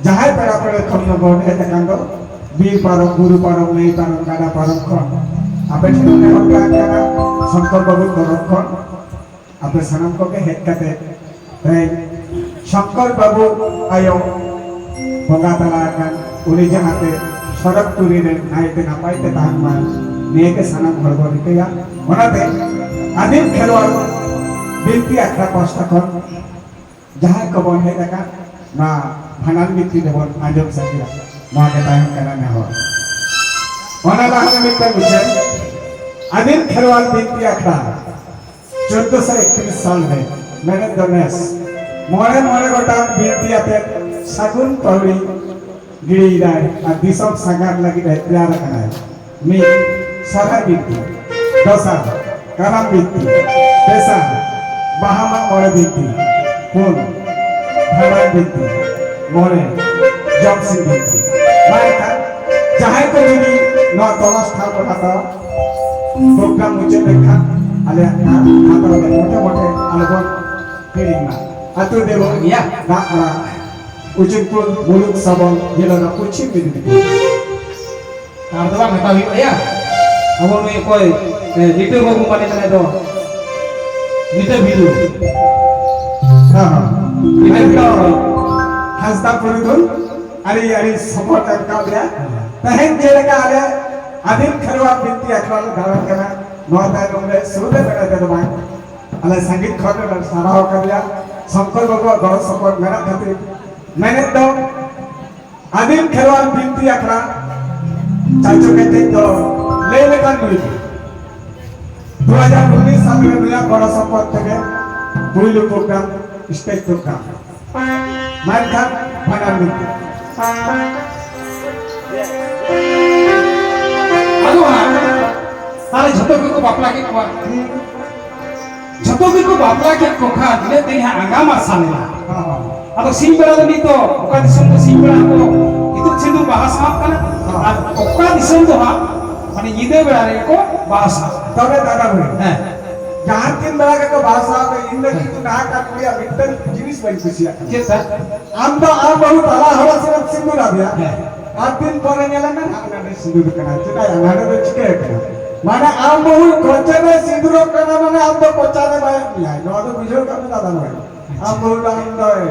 ᱡᱟᱦᱟᱸᱭ ᱯᱮᱲᱟ ᱯᱟᱹᱲᱦᱟᱹ ᱠᱷᱚᱱ ᱵᱚᱱ ᱦᱮᱡ ᱟᱠᱟᱱ ᱫᱚ, ᱵᱤᱨ ᱯᱟᱨᱚᱢ, ᱵᱩᱨᱩ ᱯᱟᱨᱚᱢ, ᱱᱟᱹᱭ ᱯᱟᱨᱚᱢ, ᱜᱟᱰᱟ ᱯᱟᱨᱚᱢ ᱠᱷᱚᱱ ᱟᱯᱮ ᱴᱷᱮᱱ ᱱᱮᱦᱚᱨ ᱛᱟᱦᱮᱸ ᱠᱟᱱᱟ, ᱥᱚᱝᱠᱚᱨ ᱵᱟᱹᱵᱩ ᱛᱚᱨᱚᱯ ᱠᱷᱚᱱ ᱟᱯᱮ ᱥᱟᱱᱟᱢ ᱠᱚᱜᱮ ᱦᱮᱡ ᱠᱟᱛᱮ ᱛᱮᱦᱮᱧ ᱥᱚᱝᱠᱚᱨ ᱵᱟᱹᱵᱩ ᱟᱭᱳ ᱵᱚᱸᱜᱟ ᱛᱟᱞᱟ ᱟᱠᱟᱱ, ᱩᱱᱤ ᱡᱟᱦᱟᱸᱛᱮ ᱥᱚᱲᱚᱠ ᱯᱩᱨᱤ ᱨᱮ ᱱᱟᱭᱛᱮ ᱱᱟᱯᱟᱭ ᱛᱮ ᱛᱟᱦᱮᱱ ᱢᱟ, ᱱᱤᱭᱟᱹ ᱜᱮ ᱥᱟᱱᱟᱢ ᱦᱚᱲ ᱵᱚᱱ ᱨᱤᱠᱟᱹᱭᱟ᱾ ᱚᱱᱟᱛᱮ ᱟᱹᱫᱤᱢ ᱠᱷᱮᱨᱣᱟᱞ ᱵᱤᱱᱛᱤ ᱟᱠᱷᱲᱟ ᱯᱟᱥᱴᱟ ᱠᱷᱚᱱ ᱡᱟᱦᱟᱸᱭ ᱠᱚᱵᱚᱱ ᱦᱮᱡ ᱟᱠᱟᱱ, ᱱᱚᱣᱟ ᱵᱷᱟᱸᱰᱟᱱ ᱵᱤᱱᱛᱤ ᱫᱚᱵᱚᱱ ᱟᱸᱡᱚᱢ ᱥᱟᱹᱠᱷᱤᱭᱟ, ᱱᱚᱣᱟ ᱜᱮ ᱛᱟᱦᱮᱱ ᱠᱟᱱᱟ ᱱᱮᱦᱚᱨ᱾ ᱚᱱᱟ ᱞᱟᱦᱟ ᱨᱮ ᱢᱤᱫᱴᱟᱝ ᱩᱪᱷᱟᱹᱱ, ᱟᱹᱫᱤᱢ ᱠᱷᱮᱨᱣᱟᱞ ᱵᱤᱱᱛᱤ ᱟᱠᱷᱲᱟ ᱪᱳᱫᱽᱫᱳᱥᱚ ᱮᱠᱛᱨᱤᱥ ᱥᱟᱞ ᱨᱮ, ᱢᱮᱱᱮᱫ ᱫᱚ ᱱᱮᱥ, ᱢᱚᱬᱮ ᱢᱚᱬᱮ ᱜᱚᱴᱟᱝ ᱵᱤᱱᱛᱤ ᱟᱛᱮ ᱥᱟᱹᱜᱩᱱ ᱯᱟᱹᱣᱲᱤ ᱜᱤᱲᱤᱭᱮᱫᱟᱭ ᱟᱨ ᱫᱤᱥᱚᱢ ᱥᱟᱸᱜᱷᱟᱨ ᱞᱟᱹᱜᱤᱫ ᱮ ᱛᱮᱭᱟᱨ ᱟᱠᱟᱱᱟᱭ᱾ ᱢᱤᱫ, ᱥᱚᱦᱨᱟᱭ ᱵᱤᱱᱛᱤ᱾ ᱫᱚᱥᱟᱨ, ᱠᱟᱨᱟᱢ ᱵᱤᱱᱛᱤ᱾ ᱯᱮᱥᱟᱨ, ᱵᱟᱦᱟ ᱢᱟᱜ ᱢᱚᱬᱮ ᱵᱤᱱᱛᱤ᱾ ᱯᱩᱱ, ᱵᱷᱟᱸᱰᱟᱱ ᱵᱤᱱᱛᱤ᱾ ᱢᱚᱬᱮ, ᱡᱚᱢᱥᱤᱢ ᱵᱤᱱᱛᱤ᱾ ᱢᱟ ᱮᱱᱠᱷᱟᱱ ᱡᱟᱦᱟᱸᱭ ᱠᱚ ᱡᱩᱫᱤ ᱱᱚᱣᱟ ᱛᱚᱞᱟᱥ ᱴᱷᱟᱶ ᱠᱚ ᱦᱟᱛᱟᱣᱟ᱾ ᱯᱨᱳᱜᱨᱟᱢ ᱢᱩᱪᱟᱹᱫ ᱞᱮᱱᱠᱷᱟᱱ ᱟᱞᱮᱭᱟᱜ ᱴᱷᱟᱶ ᱦᱟᱛᱟᱣ ᱞᱮ ᱢᱚᱴᱮ ᱢᱚᱴᱮ ᱟᱞᱚᱵᱚᱱ ᱦᱤᱲᱤᱧ ᱢᱟ᱾ ᱟᱹᱛᱩ ᱫᱮᱵᱚ ᱜᱮᱭᱟ᱾ ᱫᱟᱜ ᱟᱲᱟᱜ ᱩᱪᱤᱛᱯᱩᱨ ᱢᱩᱞᱩᱠ ᱥᱟᱵᱚᱱ ᱡᱮᱞᱟ ᱯᱚᱪᱷᱤᱢ ᱢᱮᱫᱤᱱᱤᱯᱩᱨ᱾ ᱟᱨ ᱫᱚ ᱵᱟᱝ ᱦᱟᱛᱟᱣ ᱦᱩᱭᱩᱜᱼᱟ ᱭᱟ᱾ ᱟᱵᱚ ᱱᱩᱭ ᱚᱠᱚᱭ, ᱮ, ᱞᱤᱴᱟᱹ ᱵᱟᱹᱵᱩ ᱢᱟᱱᱮ ᱠᱟᱱᱟᱭ ᱫᱚ᱾ ᱞᱤᱴᱟᱹ ᱵᱤᱫᱩ᱾ ᱦᱮᱸ, ᱦᱮᱸ᱾ ᱞᱤᱴᱟᱹ ᱵᱤᱫᱩ᱾ ᱦᱟᱸᱥᱫᱟ ᱯᱩᱨᱩᱫᱷᱩᱞ ᱟᱹᱰᱤ, ᱟᱹᱰᱤ ᱥᱚᱯᱚᱨᱴ ᱮᱢ ᱠᱟᱜ ᱞᱮᱭᱟ᱾ ᱛᱮᱦᱮᱧ ᱡᱮᱞᱮᱠᱟ ᱟᱞᱮ ᱟᱹᱫᱤᱢ ᱠᱷᱮᱨᱣᱟᱞ ᱵᱤᱱᱛᱤ ᱟᱠᱷᱲᱟ ᱞᱮ ᱫᱟᱬᱟᱱ ᱠᱟᱱᱟ, ᱱᱚᱣᱟ ᱛᱟᱭᱱᱚᱢ ᱨᱮ ᱥᱩᱨ ᱨᱮ ᱢᱮᱱᱟᱭ ᱛᱮᱫᱚ ᱵᱟᱝ, ᱟᱞᱮ ᱥᱟᱸᱜᱤᱧ ᱠᱷᱚᱱ ᱞᱮ ᱥᱟᱨᱦᱟᱣ ᱠᱟᱫᱮᱭᱟ᱾ ᱥᱚᱝᱠᱚᱨ ᱵᱟᱵᱩᱣᱟᱜ ᱜᱚᱲᱚ ᱥᱚᱯᱚᱦᱚᱫ ᱢᱮᱱᱟᱜ ᱠᱷᱟᱹᱛᱤᱨ ᱢᱮᱱᱮᱫ ᱫᱚ ᱟᱹᱫᱤᱢ ᱠᱷᱮᱨᱣᱟᱞ ᱵᱤᱱᱛᱤ ᱟᱠᱷᱲᱟ ᱪᱟᱪᱳ ᱠᱮᱴᱮᱡ ᱫᱚ ᱞᱟᱹᱭ ᱞᱮᱠᱷᱟᱱ ᱱᱩᱭ ᱜᱮ᱾ ᱫᱩ ᱦᱟᱡᱟᱨ ᱩᱱᱤᱥ ᱥᱟᱞ ᱨᱮ ᱱᱩᱭᱟᱜ ᱜᱚᱲᱚ ᱥᱚᱯᱚᱦᱚᱫ ᱛᱮᱜᱮ ᱯᱩᱭᱞᱩ ᱯᱨᱳᱜᱨᱟᱢ, ᱥᱴᱮᱡ ᱯᱨᱳᱜᱨᱟᱢ᱾ ᱢᱮᱱᱠᱷᱟᱱ ᱵᱷᱟᱸᱰᱟᱱ ᱵᱤᱱᱛᱤ᱾ ᱟᱫᱚ ᱦᱟᱸᱜ, ᱛᱟᱦᱞᱮ ᱡᱷᱚᱛᱚ ᱜᱮᱠᱚ ᱵᱟᱯᱞᱟ ᱠᱮᱫ ᱠᱚᱣᱟ᱾ ᱡᱷᱚᱛᱚ ᱜᱮᱠᱚ ᱵᱟᱯᱞᱟ ᱠᱮᱫ ᱠᱚ ᱠᱷᱟᱱ, ᱤᱱᱟᱹᱜ ᱛᱮᱜᱮ ᱦᱟᱸᱜ ᱟᱸᱜᱟᱢ ᱟᱨ ᱥᱟᱢᱮᱞᱟ᱾ ᱦᱚᱸ, ᱦᱚᱸ᱾ ᱟᱫᱚ ᱥᱤᱧ ᱵᱮᱲᱟ ᱫᱚ ᱱᱤᱛ ᱫᱚ ᱚᱠᱟ ᱫᱤᱥᱚᱢ ᱫᱚ ᱥᱤᱧ ᱵᱮᱲᱟ ᱠᱚ ᱤᱛᱩᱫ ᱥᱤᱸᱫᱩᱨ ᱵᱟᱦᱟ ᱥᱟᱶ ᱠᱟᱱᱟ, ᱦᱚᱸ᱾ ᱟᱨ ᱚᱠᱟ ᱫᱤᱥᱚᱢ ᱫᱚ ᱦᱟᱸᱜ ᱢᱟᱱᱮ ᱧᱤᱫᱟᱹ ᱵᱮᱲᱟ ᱨᱮᱜᱮ ᱠᱚ ᱵᱟᱦᱟ ᱥᱟᱶ᱾ ᱛᱚᱵᱮ ᱫᱟᱫᱟ ᱵᱷᱟᱹᱭ, ᱦᱮᱸ᱾ ᱡᱟᱦᱟᱸ ᱛᱤᱱ ᱵᱮᱲᱟ ᱜᱮᱠᱚ ᱵᱟᱦᱟ ᱥᱟᱶ ᱠᱚ, ᱤᱧ ᱫᱚ ᱦᱮᱸ᱾ ᱠᱤᱱᱛᱩ ᱱᱟᱦᱟᱜ ᱠᱟᱱ ᱠᱩᱲᱤᱭᱟᱜ ᱢᱤᱫᱴᱟᱝ ᱡᱤᱱᱤᱥ ᱵᱟᱹᱧ ᱠᱩᱥᱤᱭᱟᱜ ᱠᱟᱱᱟ᱾ ᱪᱮᱫ ᱞᱮᱠᱟ? ᱟᱢ ᱫᱚ ᱟᱢ ᱵᱟᱹᱦᱩ ᱛᱟᱞᱟ ᱦᱚᱨ ᱥᱮᱫ ᱮᱢ ᱥᱤᱸᱫᱩᱨ ᱟᱫᱮᱭᱟ᱾ ᱦᱮᱸ᱾ ᱟᱨ ᱫᱤᱱ ᱯᱚᱨᱮ ᱧᱮᱞᱮ ᱢᱮ, ᱦᱟᱸᱰᱮ ᱱᱟᱰᱮ ᱥᱤᱸᱫᱩᱨ ᱠᱟᱱᱟ᱾ ᱪᱮᱫᱟᱜ ᱱᱟᱰᱮ ᱫᱚ ᱪᱤᱠᱟᱹ ᱠᱟᱱᱟ? ᱢᱟᱱᱮ ᱟᱢ ᱵᱟᱹᱦᱩ ᱠᱚᱪᱟ ᱨᱮ ᱥᱤᱸᱫᱩᱨᱚᱜ ᱠᱟᱱᱟ, ᱢᱟᱱᱮ ᱟᱢ ᱫᱚ ᱠᱚᱪᱟ ᱨᱮ ᱵᱟᱭ ᱮᱢ ᱢᱮᱭᱟ᱾ ᱱᱚᱣᱟ ᱫᱚ ᱵᱩᱡᱷᱟᱹᱣ ᱠᱟᱜ ᱢᱮ ᱫᱟᱫᱟ ᱵᱷᱟᱹᱭ᱾ ᱟᱢ ᱵᱟᱹᱦᱩ ᱫᱚ ᱟᱢ ᱫᱚᱭ